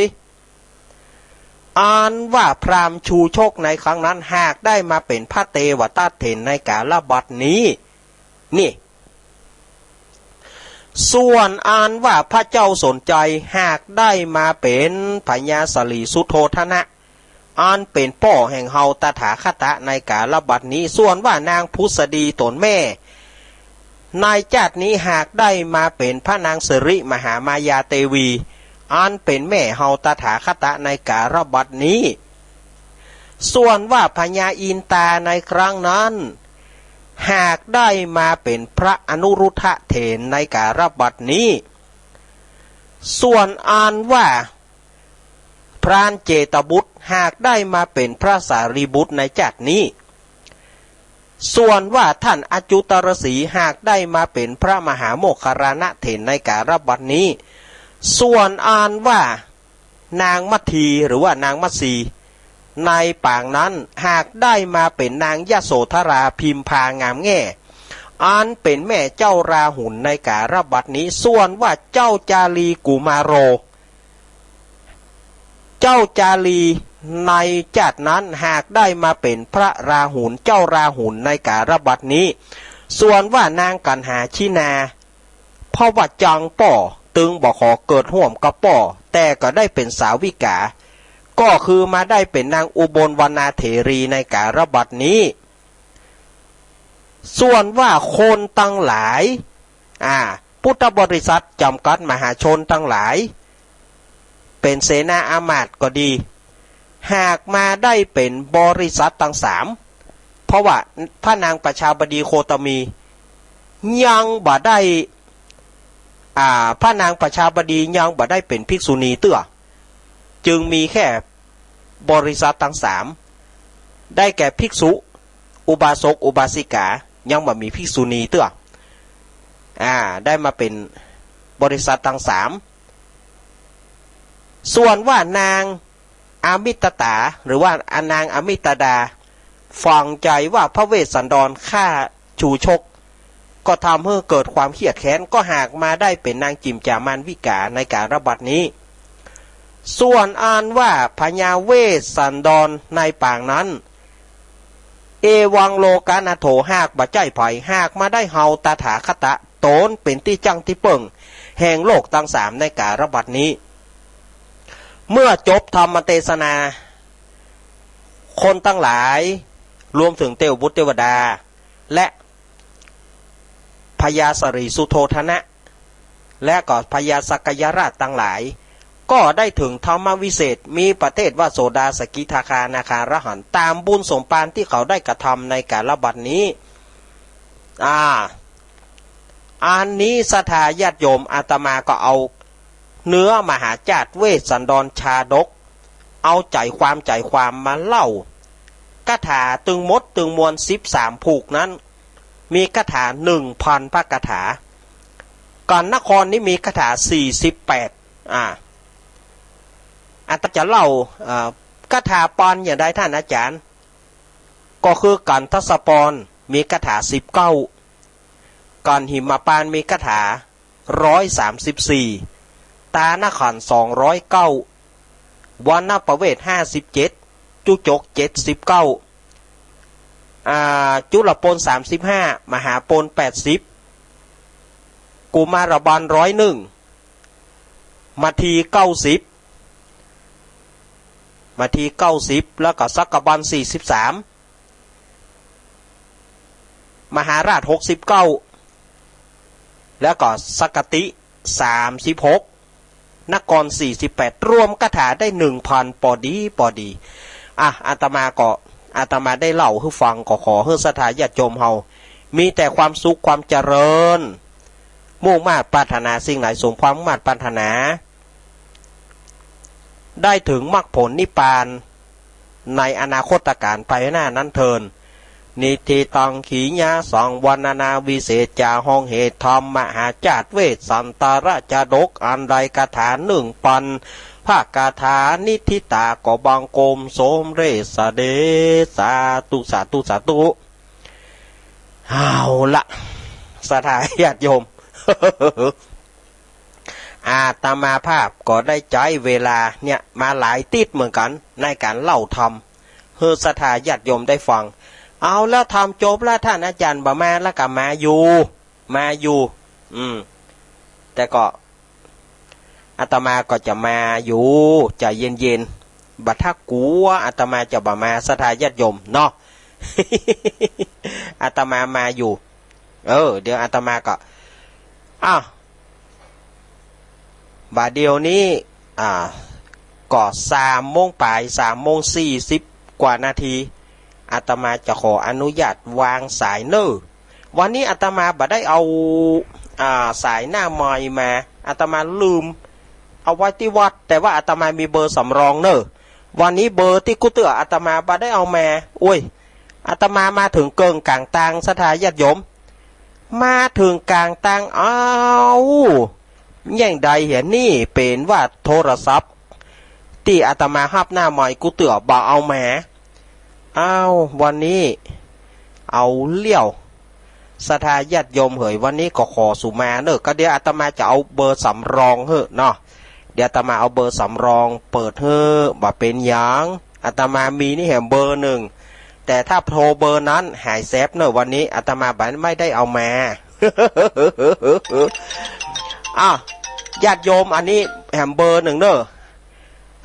อันว่าพราหมณ์ชูชกในครั้งนั้น หากได้มาเป๋นพระเตวทัตเถรในกาลบัดนี้ นี่ ส่วนอันว่าพระเจ้าสนชัย หากได้มาเป๋นพญาสลีสุโธทนะ อันเป๋นป้อแห่งเฮาตถาคตะในกาลบัดนี้ ส่วนว่านางผุสดีต๋นแม่ ในจาตินี้หากได้มาเป๋นพระนางสิริมหามายาเตวี อันเป๋นแม่เฮาตถาคตะในกาลบัดนี้ ส่วนว่าพญาอินตาในครั้งนั้น หากได้มาเป๋นพระอนุรุทธะเถรในกาลบัดนี้ ส่วนอันว่าพรานเจตบุตรหากได้มาเป๋นพระสารีบุตรในจาตินี้ ส่วนว่าท่านอจุตรสีหากได้มาเป๋นพระมหาโมคคัลลานะเถรในกาลบัดนี้ ส่วนอันว่านางมัททีหรือว่านางมัทสี ในปางนั้นหากได้มาเป๋นนางยโสธราพิมพางามแง่ อันเป๋นแม่เจ้าราหุลในกาลบัดนี้ ส่วนว่าเจ้าจารีกุมาโร เจ้าจารีในจาตินั้นหากได้มาเป๋นพระราหุล เจ้าราหุลในกาลบัดนี้ ส่วนว่านางกัณหาชินา เพราะว่าจังป้อ ตึงบ่ขอเกิดฮ่วมกับป้อ แต่ก็ได้เป๋นสาวิกา ก็คือมาได้เป๋นนางอุบลวรรณาเถรีในกาลบัดนี้ ส่วนว่าคนตังหลาย อ่า พุทธบริษัทจ๋ำกัดมหาชนตังหลาย เป๋นเสนาอามาตย์ก็ดี หากมาได้เป๋นบริษัทตังสาม เพราะว่าพระนางประชาบดีโคตมียังบ่ได้ อ่า พระนางประชาบดียังบ่ได้เป๋นภิกษุณีเตื้อ จึงมีแค่บริษัทตังสาม ได้แก่ภิกษุ อุบาสก อุบาสิกา ยังบ่มีภิกษุณีเตื้อ อ่า ได้มาเป๋นบริษัทตังสาม ส่วนว่านางอมิตตา หรือว่านางอมิตดา ฝังใจ๋ว่าพระเวสสันดรฆ่าชูชก ก็ทำหื้อเกิดความเคียดแค้น ก็หากมาได้เป๋นนางจิ๋มจ๋ามาณวิกาในกาลบัดนี้ ส่วนอันว่าพญาเวสสันดรในปางนั้น เอวังโลกานาโถ หากบ่ใจ้ใผ หากมาได้เฮาตถาคตะ ต๋นเป๋นตี้จั้งตี้เปิ้งแห่งโลกตังสามในกาลบัดนี้ เมื่อจบธรรมเตสนา คนตังหลาย รวมเถิงเตวบุตรเตวดา และพญาสรีสุโธทนะ และก็พญาสักยราชตังหลาย ก็ได้เถิงธรรมวิเศษ มีประเทศว่าโสดา สกิทาคา นาคา อรหันต์ ต๋ามบุญสมภารตี้เขาได้กระทำในกาลบัดนี้ อ่า อันนี้ศรัทธาญาติโยม อาตมาก็เอาเนื้อมหาจาตุเวสสันดรชาดก เอาใจ๋ความใจ๋ความมาเล่า คาถาตึงหมดตึงมวลสิบสามผูกนั้น มีคาถาหนึ่งพันพระคาถา กันนครนี้มีคาถาสี่สิบแปด อ่า อาตมาจะเล่า เอ่อ คาถาปอนอย่างใดท่านอาจารย์ ก็คือกันทสปอนมีคาถาสิบเก้า กันหิมปานมีคาถาร้อยสามสิบสี่ ตานขันธ์สองร้อยเก้า วรรณประเวทห้าสิบเจ็ด จุจกเจ็ดสิบเก้า อ่า จุลปนสามสิบห้า มหาปนแปดสิบ กุมารบัณฑ์ร้อยหนึ่ง มัททีเก้าสิบ มัททีเก้าสิบ แล้วก็สักกบัณฑ์สี่สิบสาม มหาราชหกสิบเก้า แล้วก็สักกติสามสิบหก นครสี่สิบแปด รวมคาถาได้หนึ่งพันปอดีปอดี อ่ะ อาตมาก็ อาตมาได้เล่าหื้อฟัง ก็ขอหื้อศรัทธาญาติโยมเฮา มีแต่ความสุขความเจริญ มุ่งมาดปรารถนาสิ่งไหนสมความมุ่งมาดปรารถนา ได้เถิงมรรคผลนิพพานในอนาคตกาลไปหน้านั้นเทอญ นิทธิตัง ขีณาสัง วรรณนาวิเศษจา ฮองเหตุธรรมมหาจาตุเวสสันดรชาดกอันใด คาถาหนึ่งปันพระคาถานิทธิตา ก็บังคมสมเร็จเสด็จ สาธุ สาธุ สาธุ เอาละ ศรัทธาญาติโยม อาตมาภาพก็ได้ใจ๊เวลาเนี่ยมาหลายติ๊ดเหมือนกั๋น ในก๋านเล่าธรรมหื้อศรัทธาญาติโยมได้ฟัง เอาแล้วธรรมจบแล้ว ท่านอาจารย์บ่มาแล้ว ก็มาอยู่ มาอยู่ อืม แต่ก็ อาตมาก็จะมาอยู่ ใจ๋เย็นๆ บ่ถ้ากลัวอาตมาจะบ่มา ศรัทธาญาติโยมเนาะ อาตมามาอยู่ เออ เดี๋ยวอาตมาก็ อ้าว บ่าเดี่ยวนี้ อ่า ก็สามโมงป๋าย สามโมงสี่สิบกว่านาที อาตมาจะขออนุญาตวางสายเน่อ วันนี้อาตมาบ่ได้เอา อ่า สายหน้าไมค์มา อาตมาลืมเอาไว้ตี้วัด แต่ว่าอาตมามีเบอร์สำรองเน่อ วันนี้เบอร์ตี้กู้เตื้ออาตมาบ่ได้เอามา โอ้ย อาตมามาเถิงเกิ่งก๋างตาง ศรัทธาญาติโยม มาเถิงก๋างตาง อ้าว แหน่งใดเหียนี่ เป๋นว่าโทรศัพท์ตี้อาตมาฮับหน้าไมค์กู้เตื้อบ่เอามา อ้าว วันนี้ เอาเลี้ยว ศรัทธาญาติโยมเหย วันนี้ก็ขอสุมาเน่อ ก็เดี๋ยวอาตมาจะเอาเบอร์สำรองหื้อเนาะ เดี๋ยวอาตมาเอาเบอร์สำรองเปิดหื้อ บ่เป๋นหยัง อาตมามีนี่แหมเบอร์หนึ่ง แต่ถ้าโทรเบอร์นั้นหายแซบเน่อ วันนี้อาตมาบ่ ไม่ได้เอามา อ่ะ ญาติโยม อันนี้แหมเบอร์หนึ่งเน่อ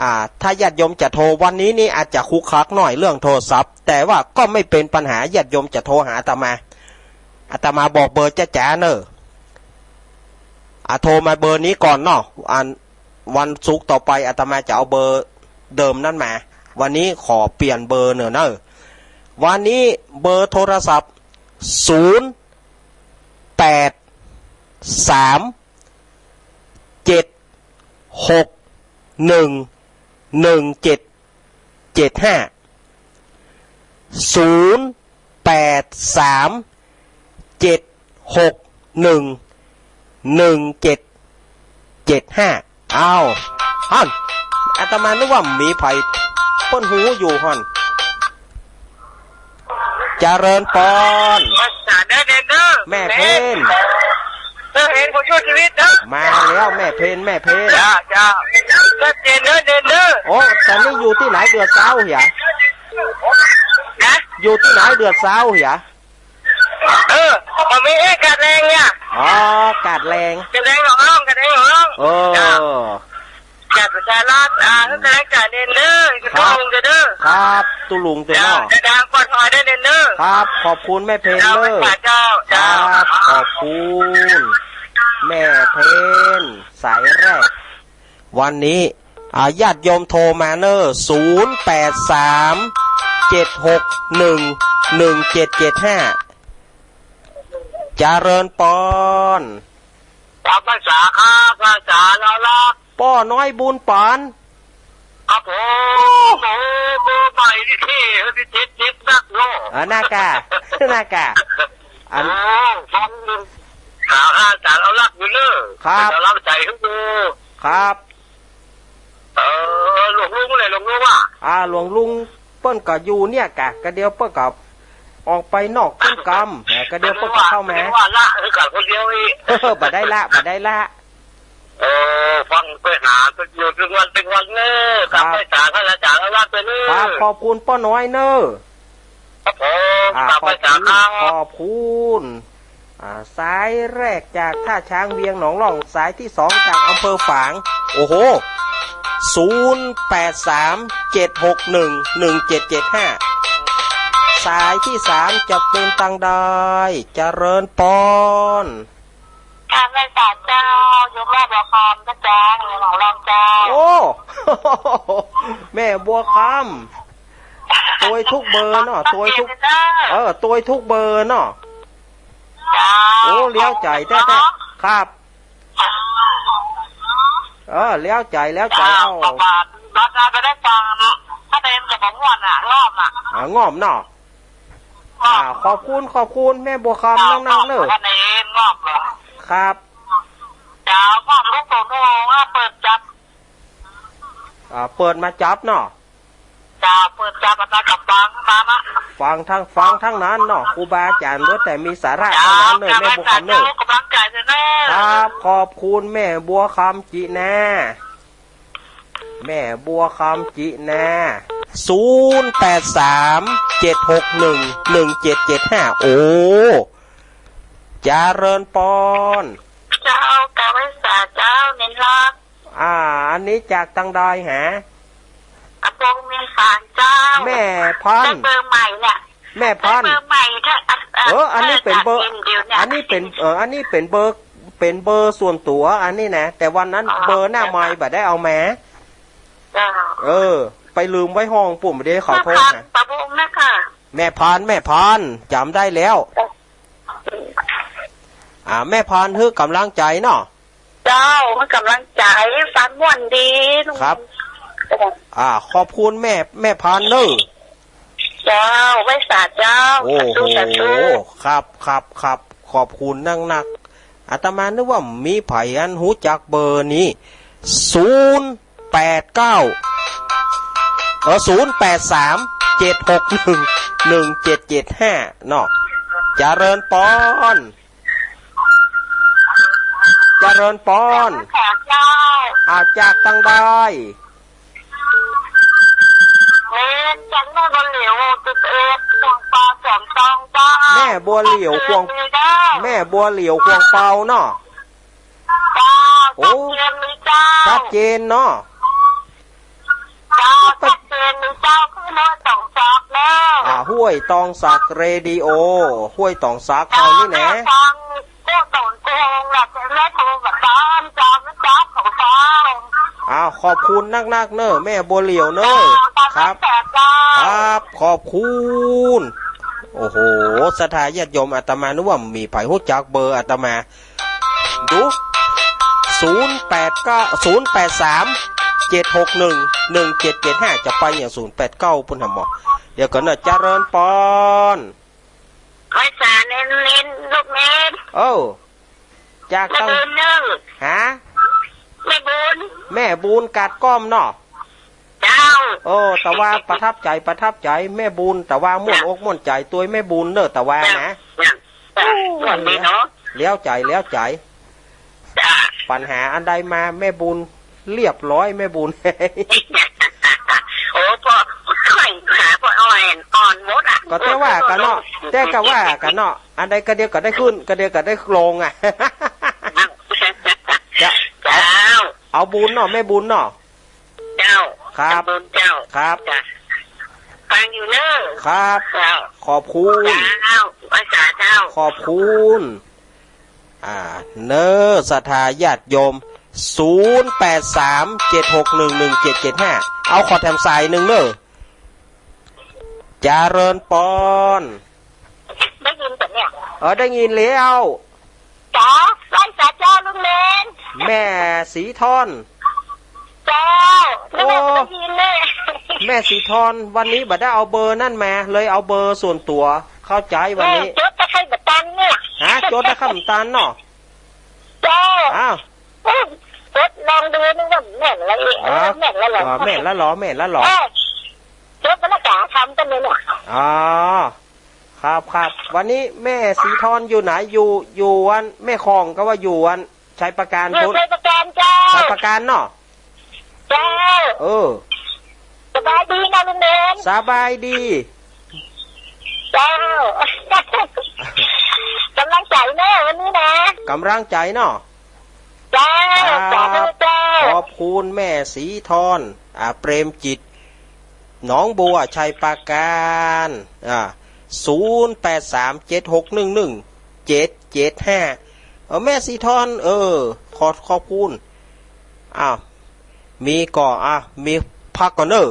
อ่า ถ้าญาติโยมจะโทรวันนี้นี่อาจจะคุกคักหน่อยเรื่องโทรศัพท์ แต่ว่าก็ไม่เป็นปัญหา ญาติโยมจะโทรหาอาตมา อาตมาบอกเบอร์จ๋าๆ เน่อ อ่ะ โทรมาเบอร์นี้ก่อนเนาะ อัน วันศุกร์ต่อไปอาตมาจะเอาเบอร์เดิมนั้นมา วันนี้ขอเปลี่ยนเบอร์เน่อเน่อ วันนี้เบอร์โทรศัพท์ ศูนย์แปดสามเจ็ดหกหนึ่งหนึ่งเจ็ดเจ็ดห้า ศูนย์แปดสามเจ็ดหกหนึ่งหนึ่งเจ็ดเจ็ดห้า อ้าว ฮั่น อาตมานึกว่ามีใผเปิ้นฮู้อยู่ฮั่น เจริญปอน ภาษาเด้อเด้อเด้อ แม่เพน เออ เห็นผู้ช่วยชีวิตเด้อ มาแล้วแม่เพน แม่เพน จ้า จ้า ชัดเจนเด้อเด้อเด้อ โอ้ ต๋อนนี้อยู่ตี้ไหนเดือดซาวเหีย นะ อยู่ตี้ไหนเดือดซาวเหีย เออ ผมมีเอกกาดแลงเนี่ย อ๋อ กาดแลง กาดแลงหนองล่อง กาดแลงหนองล่อง เออ จ้า จากประชาราษฎร์ อ่า ให้กำลังใจเด่นเด้อ ครับ ตุ้ลุงเด้อ ครับ ตุ้ลุงเด้อ จ้า เนาะ เดินทางปลอดภัยเด้อเด่นเด้อ ครับ ขอบคุณแม่เพนเด้อ เจ้า เจ้า ครับ ขอบคุณ แม่เพน สายแรก วันนี้ อ่า ญาติโยมโทรมาเน้อ ศูนย์แปดสามเจ็ดหกหนึ่งหนึ่งเจ็ดเจ็ดห้า เจริญปอน ตามภาษาครับ ภาษาลาวลัก ป้อน้อยบุญปาน ครับผม โอ้โห เบอร์ใหม่นี่เท่ เฮ้ย เจ็ดเจ็ดนักเนาะ อ่า นากา นากา อัน โอ้ ฟัง หาอาจารย์เอาลักอยู่เน้อ ครับ เป็นกำลังใจให้อยู่ ครับ เออ หลวงลุงเลย หลวงลุงอ่ะ อ่า หลวงลุงเปิ้นก็อยู่เนี่ยกะ กะเดียวเปิ้นก็ออกไปนอกเปิ้นกำ เออ กะเดียวเปิ้นก็เข้ามา เป็นว่าละ คือกันคนเดียวอีก เออ บ่ได้ละ บ่ได้ละ เออ ฟังไปหาอยู่ตึงวันตึงวันเน้อ ครับ ตามภาษาท่านอาจารย์เอาลักไปเน้อ ครับ ขอบคุณป้อน้อยเน้อ ครับผม อ่า ตามภาษาครับ ขอบคุณ ขอบคุณ อ่า สายแรกจากท่าช้างเวียงหนองล่อง สายตี้สองจากอำเภอฝาง โอ้โห ศูนย์แปดสามเจ็ดหกหนึ่งหนึ่งเจ็ดเจ็ดห้า สายตี้สามจะเป๋นตังใด เจริญปอน ค่ะ แม่สาเจ้า โยมแม่บัวคำนะเจ้า หนองล่องเจ้า โอ้ แม่บัวคำ ตวยทุกเบอร์เนาะ ตวยทุก เออ ตวยทุกเบอร์เนาะ เจ้า โอ้ เลี้ยวใจ๋แต๊ๆ ครับ เออ เลี้ยวใจ๋ เลี้ยวใจ๋ เจ้า เอา ประมาณ บางงานก็ได้ฟัง ถ้าเต็มจะบ่ม่วนอ่ะ รอบอ่ะ อ่า ง่อมเนาะ อ่า ขอบคุณ ขอบคุณแม่บัวคำนักๆ เน้อ ครับ เจ้า ฟังลูกโตโน่อ่ะ เปิดจับ อ่า เปิดมาจับเนาะ เจ้า เปิดจับอาจารย์กับฟังมาละ ฟังทั้ง ฟังทั้งนั้นเนาะ ครูบาอาจ๋ารย์ล้วนแต่มีสาระทั้งนั้นเลย แม่บัวคำเน้อ กำลังใจ๋เน้อ ครับ ขอบคุณแม่บัวคำจินา แม่บัวคำจินา ศูนย์แปดสามเจ็ดหกหนึ่งหนึ่งเจ็ดเจ็ดห้า โอ้ เจริญปอน เจ้า กาไหว้สาเจ้า เน้นรัก อ่า อันนี้จากตังใดหา อำเภอเวียงฝางเจ้า แม่พัน ได้เบอร์ใหม่เนี่ย แม่พัน ได้เบอร์ใหม่ ถ้า เออ อันนี้เป๋นเบอร์ เดี๋ยวเนี่ย อันนี้เป๋น เออ อันนี้เป๋นเบอร์ เป๋นเบอร์ส่วนตั๋วอันนี้นะ แต่วันนั้น อ๋อ เบอร์หน้าไมค์บ่ได้เอามา เจ้า เออ ไปลืมไว้ห้องปุ้น บ่ได้เขาโทรหา แม่พันตะวงนะคะ แม่พัน แม่พัน จ๋ำได้แล้ว อ่า แม่พัน หื้อกำลังใจ๋เนาะ เจ้า หื้อกำลังใจ๋ ฟังม่วนดี ครับ อ่า ขอบคุณแม่ แม่พันเน้อ เจ้า ไหว้สาเจ้า โอ้โห สาธุ สาธุ ครับ ครับ ครับ ขอบคุณนักๆ อาตมานึกว่ามีใผอันฮู้จักเบอร์นี้ ศูนย์แปดเก้า เออ ศูนย์แปดสามเจ็ดหกหนึ่งหนึ่งเจ็ดเจ็ดห้า เนาะ เจริญปอน เจริญปอน เจ้า อ่า จากตังใด เอ็ด จากแม่บัวเหลียว หกสิบเอ็ด ขวงเปา สามสอง เจ้า แม่บัวเหลียว ขวง เจ้า แม่บัวเหลียว ขวงเปาเนาะ เจ้า โอ้ ชัดเจนเลยเจ้า ชัดเจนเนาะ เจ้า ชัดเจนเลยเจ้า ขึ้นห้วยตองสักแล้ว อ่า ห้วยตองสักเรดิโอ ห้วยตองสักเฮานี่แหละ เจ้า ฟังพวกตนโกงแหละ จะได้โทรกับบ้านเจ้า ไม่จับของเจ้า ขอบคุณนักๆ เน่อ แม่บัวเหลี่ยวเน่อ ครับ ครับ ขอบคุณ โอ้โห ศรัทธาญาติโยม อาตมานึกว่ามีใผฮู้จักเบอร์อาตมา ดู ศูนย์แปดเก้า ศูนย์แปดสาม เจ็ดหกหนึ่ง หนึ่งเจ็ดเจ็ดห้า จะไปอย่าง ศูนย์แปดเก้า ปุ้นหาหมอ เดี๋ยวก่อนเน่อ เจริญปอน ไหว้สาเณร เณร ลูกเณร เออ จาก แม่ ตัง บุญเน่อ ฮะ แม่บุญ แม่บุญกาดก้อมเนาะ เจ้า เออ แต่ว่าประทับใจ๋ ประทับใจ๋ แม่บุญ แต่ว่าม่วนอกม่วนใจ๋ตวยแม่บุญเน่อ แต่ว่านะ เจ้า เจ้า โอ้ ม่วนดีเนาะ แล้วใจ๋ แล้วใจ๋ จ้ะ ปัญหาอันใดมาแม่บุญ เรียบร้อยแม่บุญ โอ้ พ่อ ข้อยหาพ่ออ่อน อ่อนหมดอะ ก็แต่ว่ากั๋นเนาะ แต่ก็ว่ากั๋นเนาะ อันใดกะเดียวก็ได้ขึ้น กะเดียวก็ได้ลงอะ จะ เจ้า เอา เอาบุญเนาะ แม่บุญเนาะ เจ้า ครับ บุญเจ้า ครับ จ้ะ ฟังอยู่เน่อ ครับ เจ้า ขอบคุณ เจ้า ไหว้สาเจ้า ขอบคุณ อ่า เน่อ ศรัทธาญาติโยม ศูนย์แปดสาม เจ็ดหกหนึ่ง หนึ่งเจ็ดเจ็ดห้า เอา ขอแถมสายนึ่งเน่อ เจริญปอน ได้ยินก่อเนี่ย เออ ได้ยินแล้ว จ๋า ไหว้สาเจ้าลุงเณร แม่ศรีทอน เจ้า โอ้ นึกว่าได้ยินเลย แม่ศรีทอน วันนี้บ่ได้เอาเบอร์นั่นมา เลยเอาเบอร์ส่วนตั๋ว เข้าใจ๋วันนี้ เออ จดตะไคร่บ่ตันเนี่ย ฮะ จดตะไคร่บ่ตันเนาะ เจ้า อ้าว เออ จดลองดูนึกว่าแม่นอะไร เออ แม่นแล้วเหรอ อ๋อ แม่นแล้วเหรอ แม่นแล้วเหรอ เออ จดมาแล้วจ๋า ทำกันเลยเนี่ย อ๋อ ครับ ครับ วันนี้แม่ศรีทอนอยู่ไหน อยู่ อยู่อันแม่ของก็ว่าอยู่อันชัยปราการ อยู่ พุ้น ชัยปราการเจ้า ชัยปราการเนาะ เจ้า เออ สบายดีนะลุงเณร สบายดี เจ้า กำลังใจ๋เน่อวันนี้นะ กำลังใจ๋เนาะ เจ้า ครับ สาธุเจ้า ขอบคุณแม่ศรีทอน อ่า เปรมจิต หนองบัว ชัยปราการ อ่า ศูนย์แปดสาม เจ็ดหกหนึ่งหนึ่ง เจ็ดเจ็ดห้า เออ แม่ศรีทอน เออ ขอ ขอบคุณ อ้าว มีก่อ อ่ะ มีพักก่อนเน่อ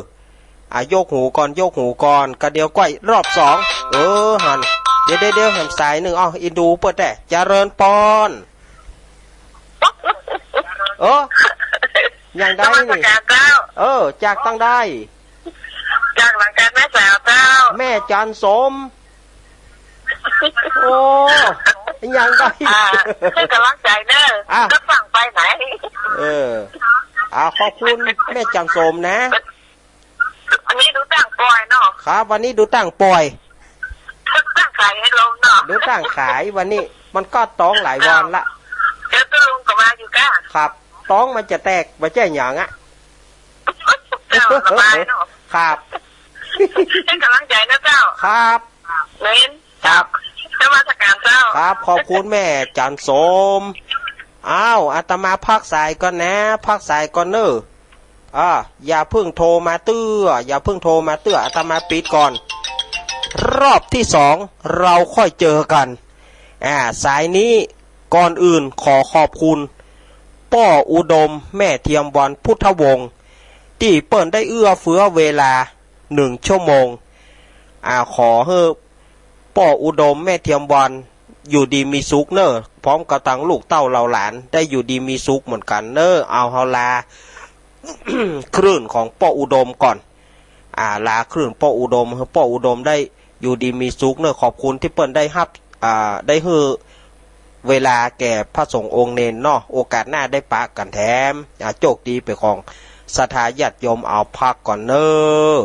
อ่ะ ยกหูก่อน ยกหูก่อน กะเดี๋ยวก้อยรอบสอง เออ หัน เดี๋ยว เดี๋ยว เดี๋ยว แถมสายนึ่ง อ้าว อินดูเปิ้นแต๊ เจริญปอน เออ อย่างใดนี่ นมัสการเจ้า เออ จากตังใด จากหลังการแม่สาวเจ้า แม่จันทร์สม โอ้ อย่างใด อ่า คือกำลังใจ๋เน่อ อ่ะ จะฟังไปไหน เออ อ่ะ ขอบคุณแม่จันทร์สมนะ วันนี้ดูตั้งป่อยเนาะ ครับ วันนี้ดูตั้งป่อย ตั้งขายให้ลงเนาะ ดูตั้งขายวันนี้ มันก็ต้องหลายวันละ เดี๋ยวตุ๊ลุงก็มาอยู่ก้า ครับ ต้องมันจะแตก บ่ใจ้หยังอะ เจ้า สบายเนาะ ครับ ให้กำลังใจ๋นะเจ้า ครับ เณร ครับ นมัสการเจ้า ครับ ขอบคุณแม่จันทร์สม อ้าว อาตมาพักสายก่อนนะ พักสายก่อนเน่อ อ่า อย่าเพิ่งโทรมาเตื้อ อย่าเพิ่งโทรมาเตื้อ อาตมาปิดก่อน รอบที่สอง เราค่อยเจอกัน อ่า สายนี้ ก่อนอื่นขอขอบคุณป้ออุดม แม่เทียมวัน พุทธวงศ์ ตี้เปิ้นได้เอื้อเฟื้อเวลาหนึ่งชั่วโมง อ่า ขอหื้อป้ออุดม แม่เทียมวัน อยู่ดีมีสุขเน่อ พร้อมกับตังลูกเต้าเหล่าหลาน ได้อยู่ดีมีสุขเหมือนกั๋นเน่อ เอา เฮาลา คลื่นของป้ออุดมก่อน อ่า ลาคลื่นป้ออุดม หื้อป้ออุดมได้อยู่ดีมีสุขเน่อ ขอบคุณตี้เปิ้นได้ฮับ อ่า ได้หื้อเวลาแก่พระสงฆ์องค์เณรเนาะ โอกาสหน้าได้ปะกั๋นแถม อ่า โจคดีเป๋นของศรัทธาญาติโยม เอาพักก่อนเน่อ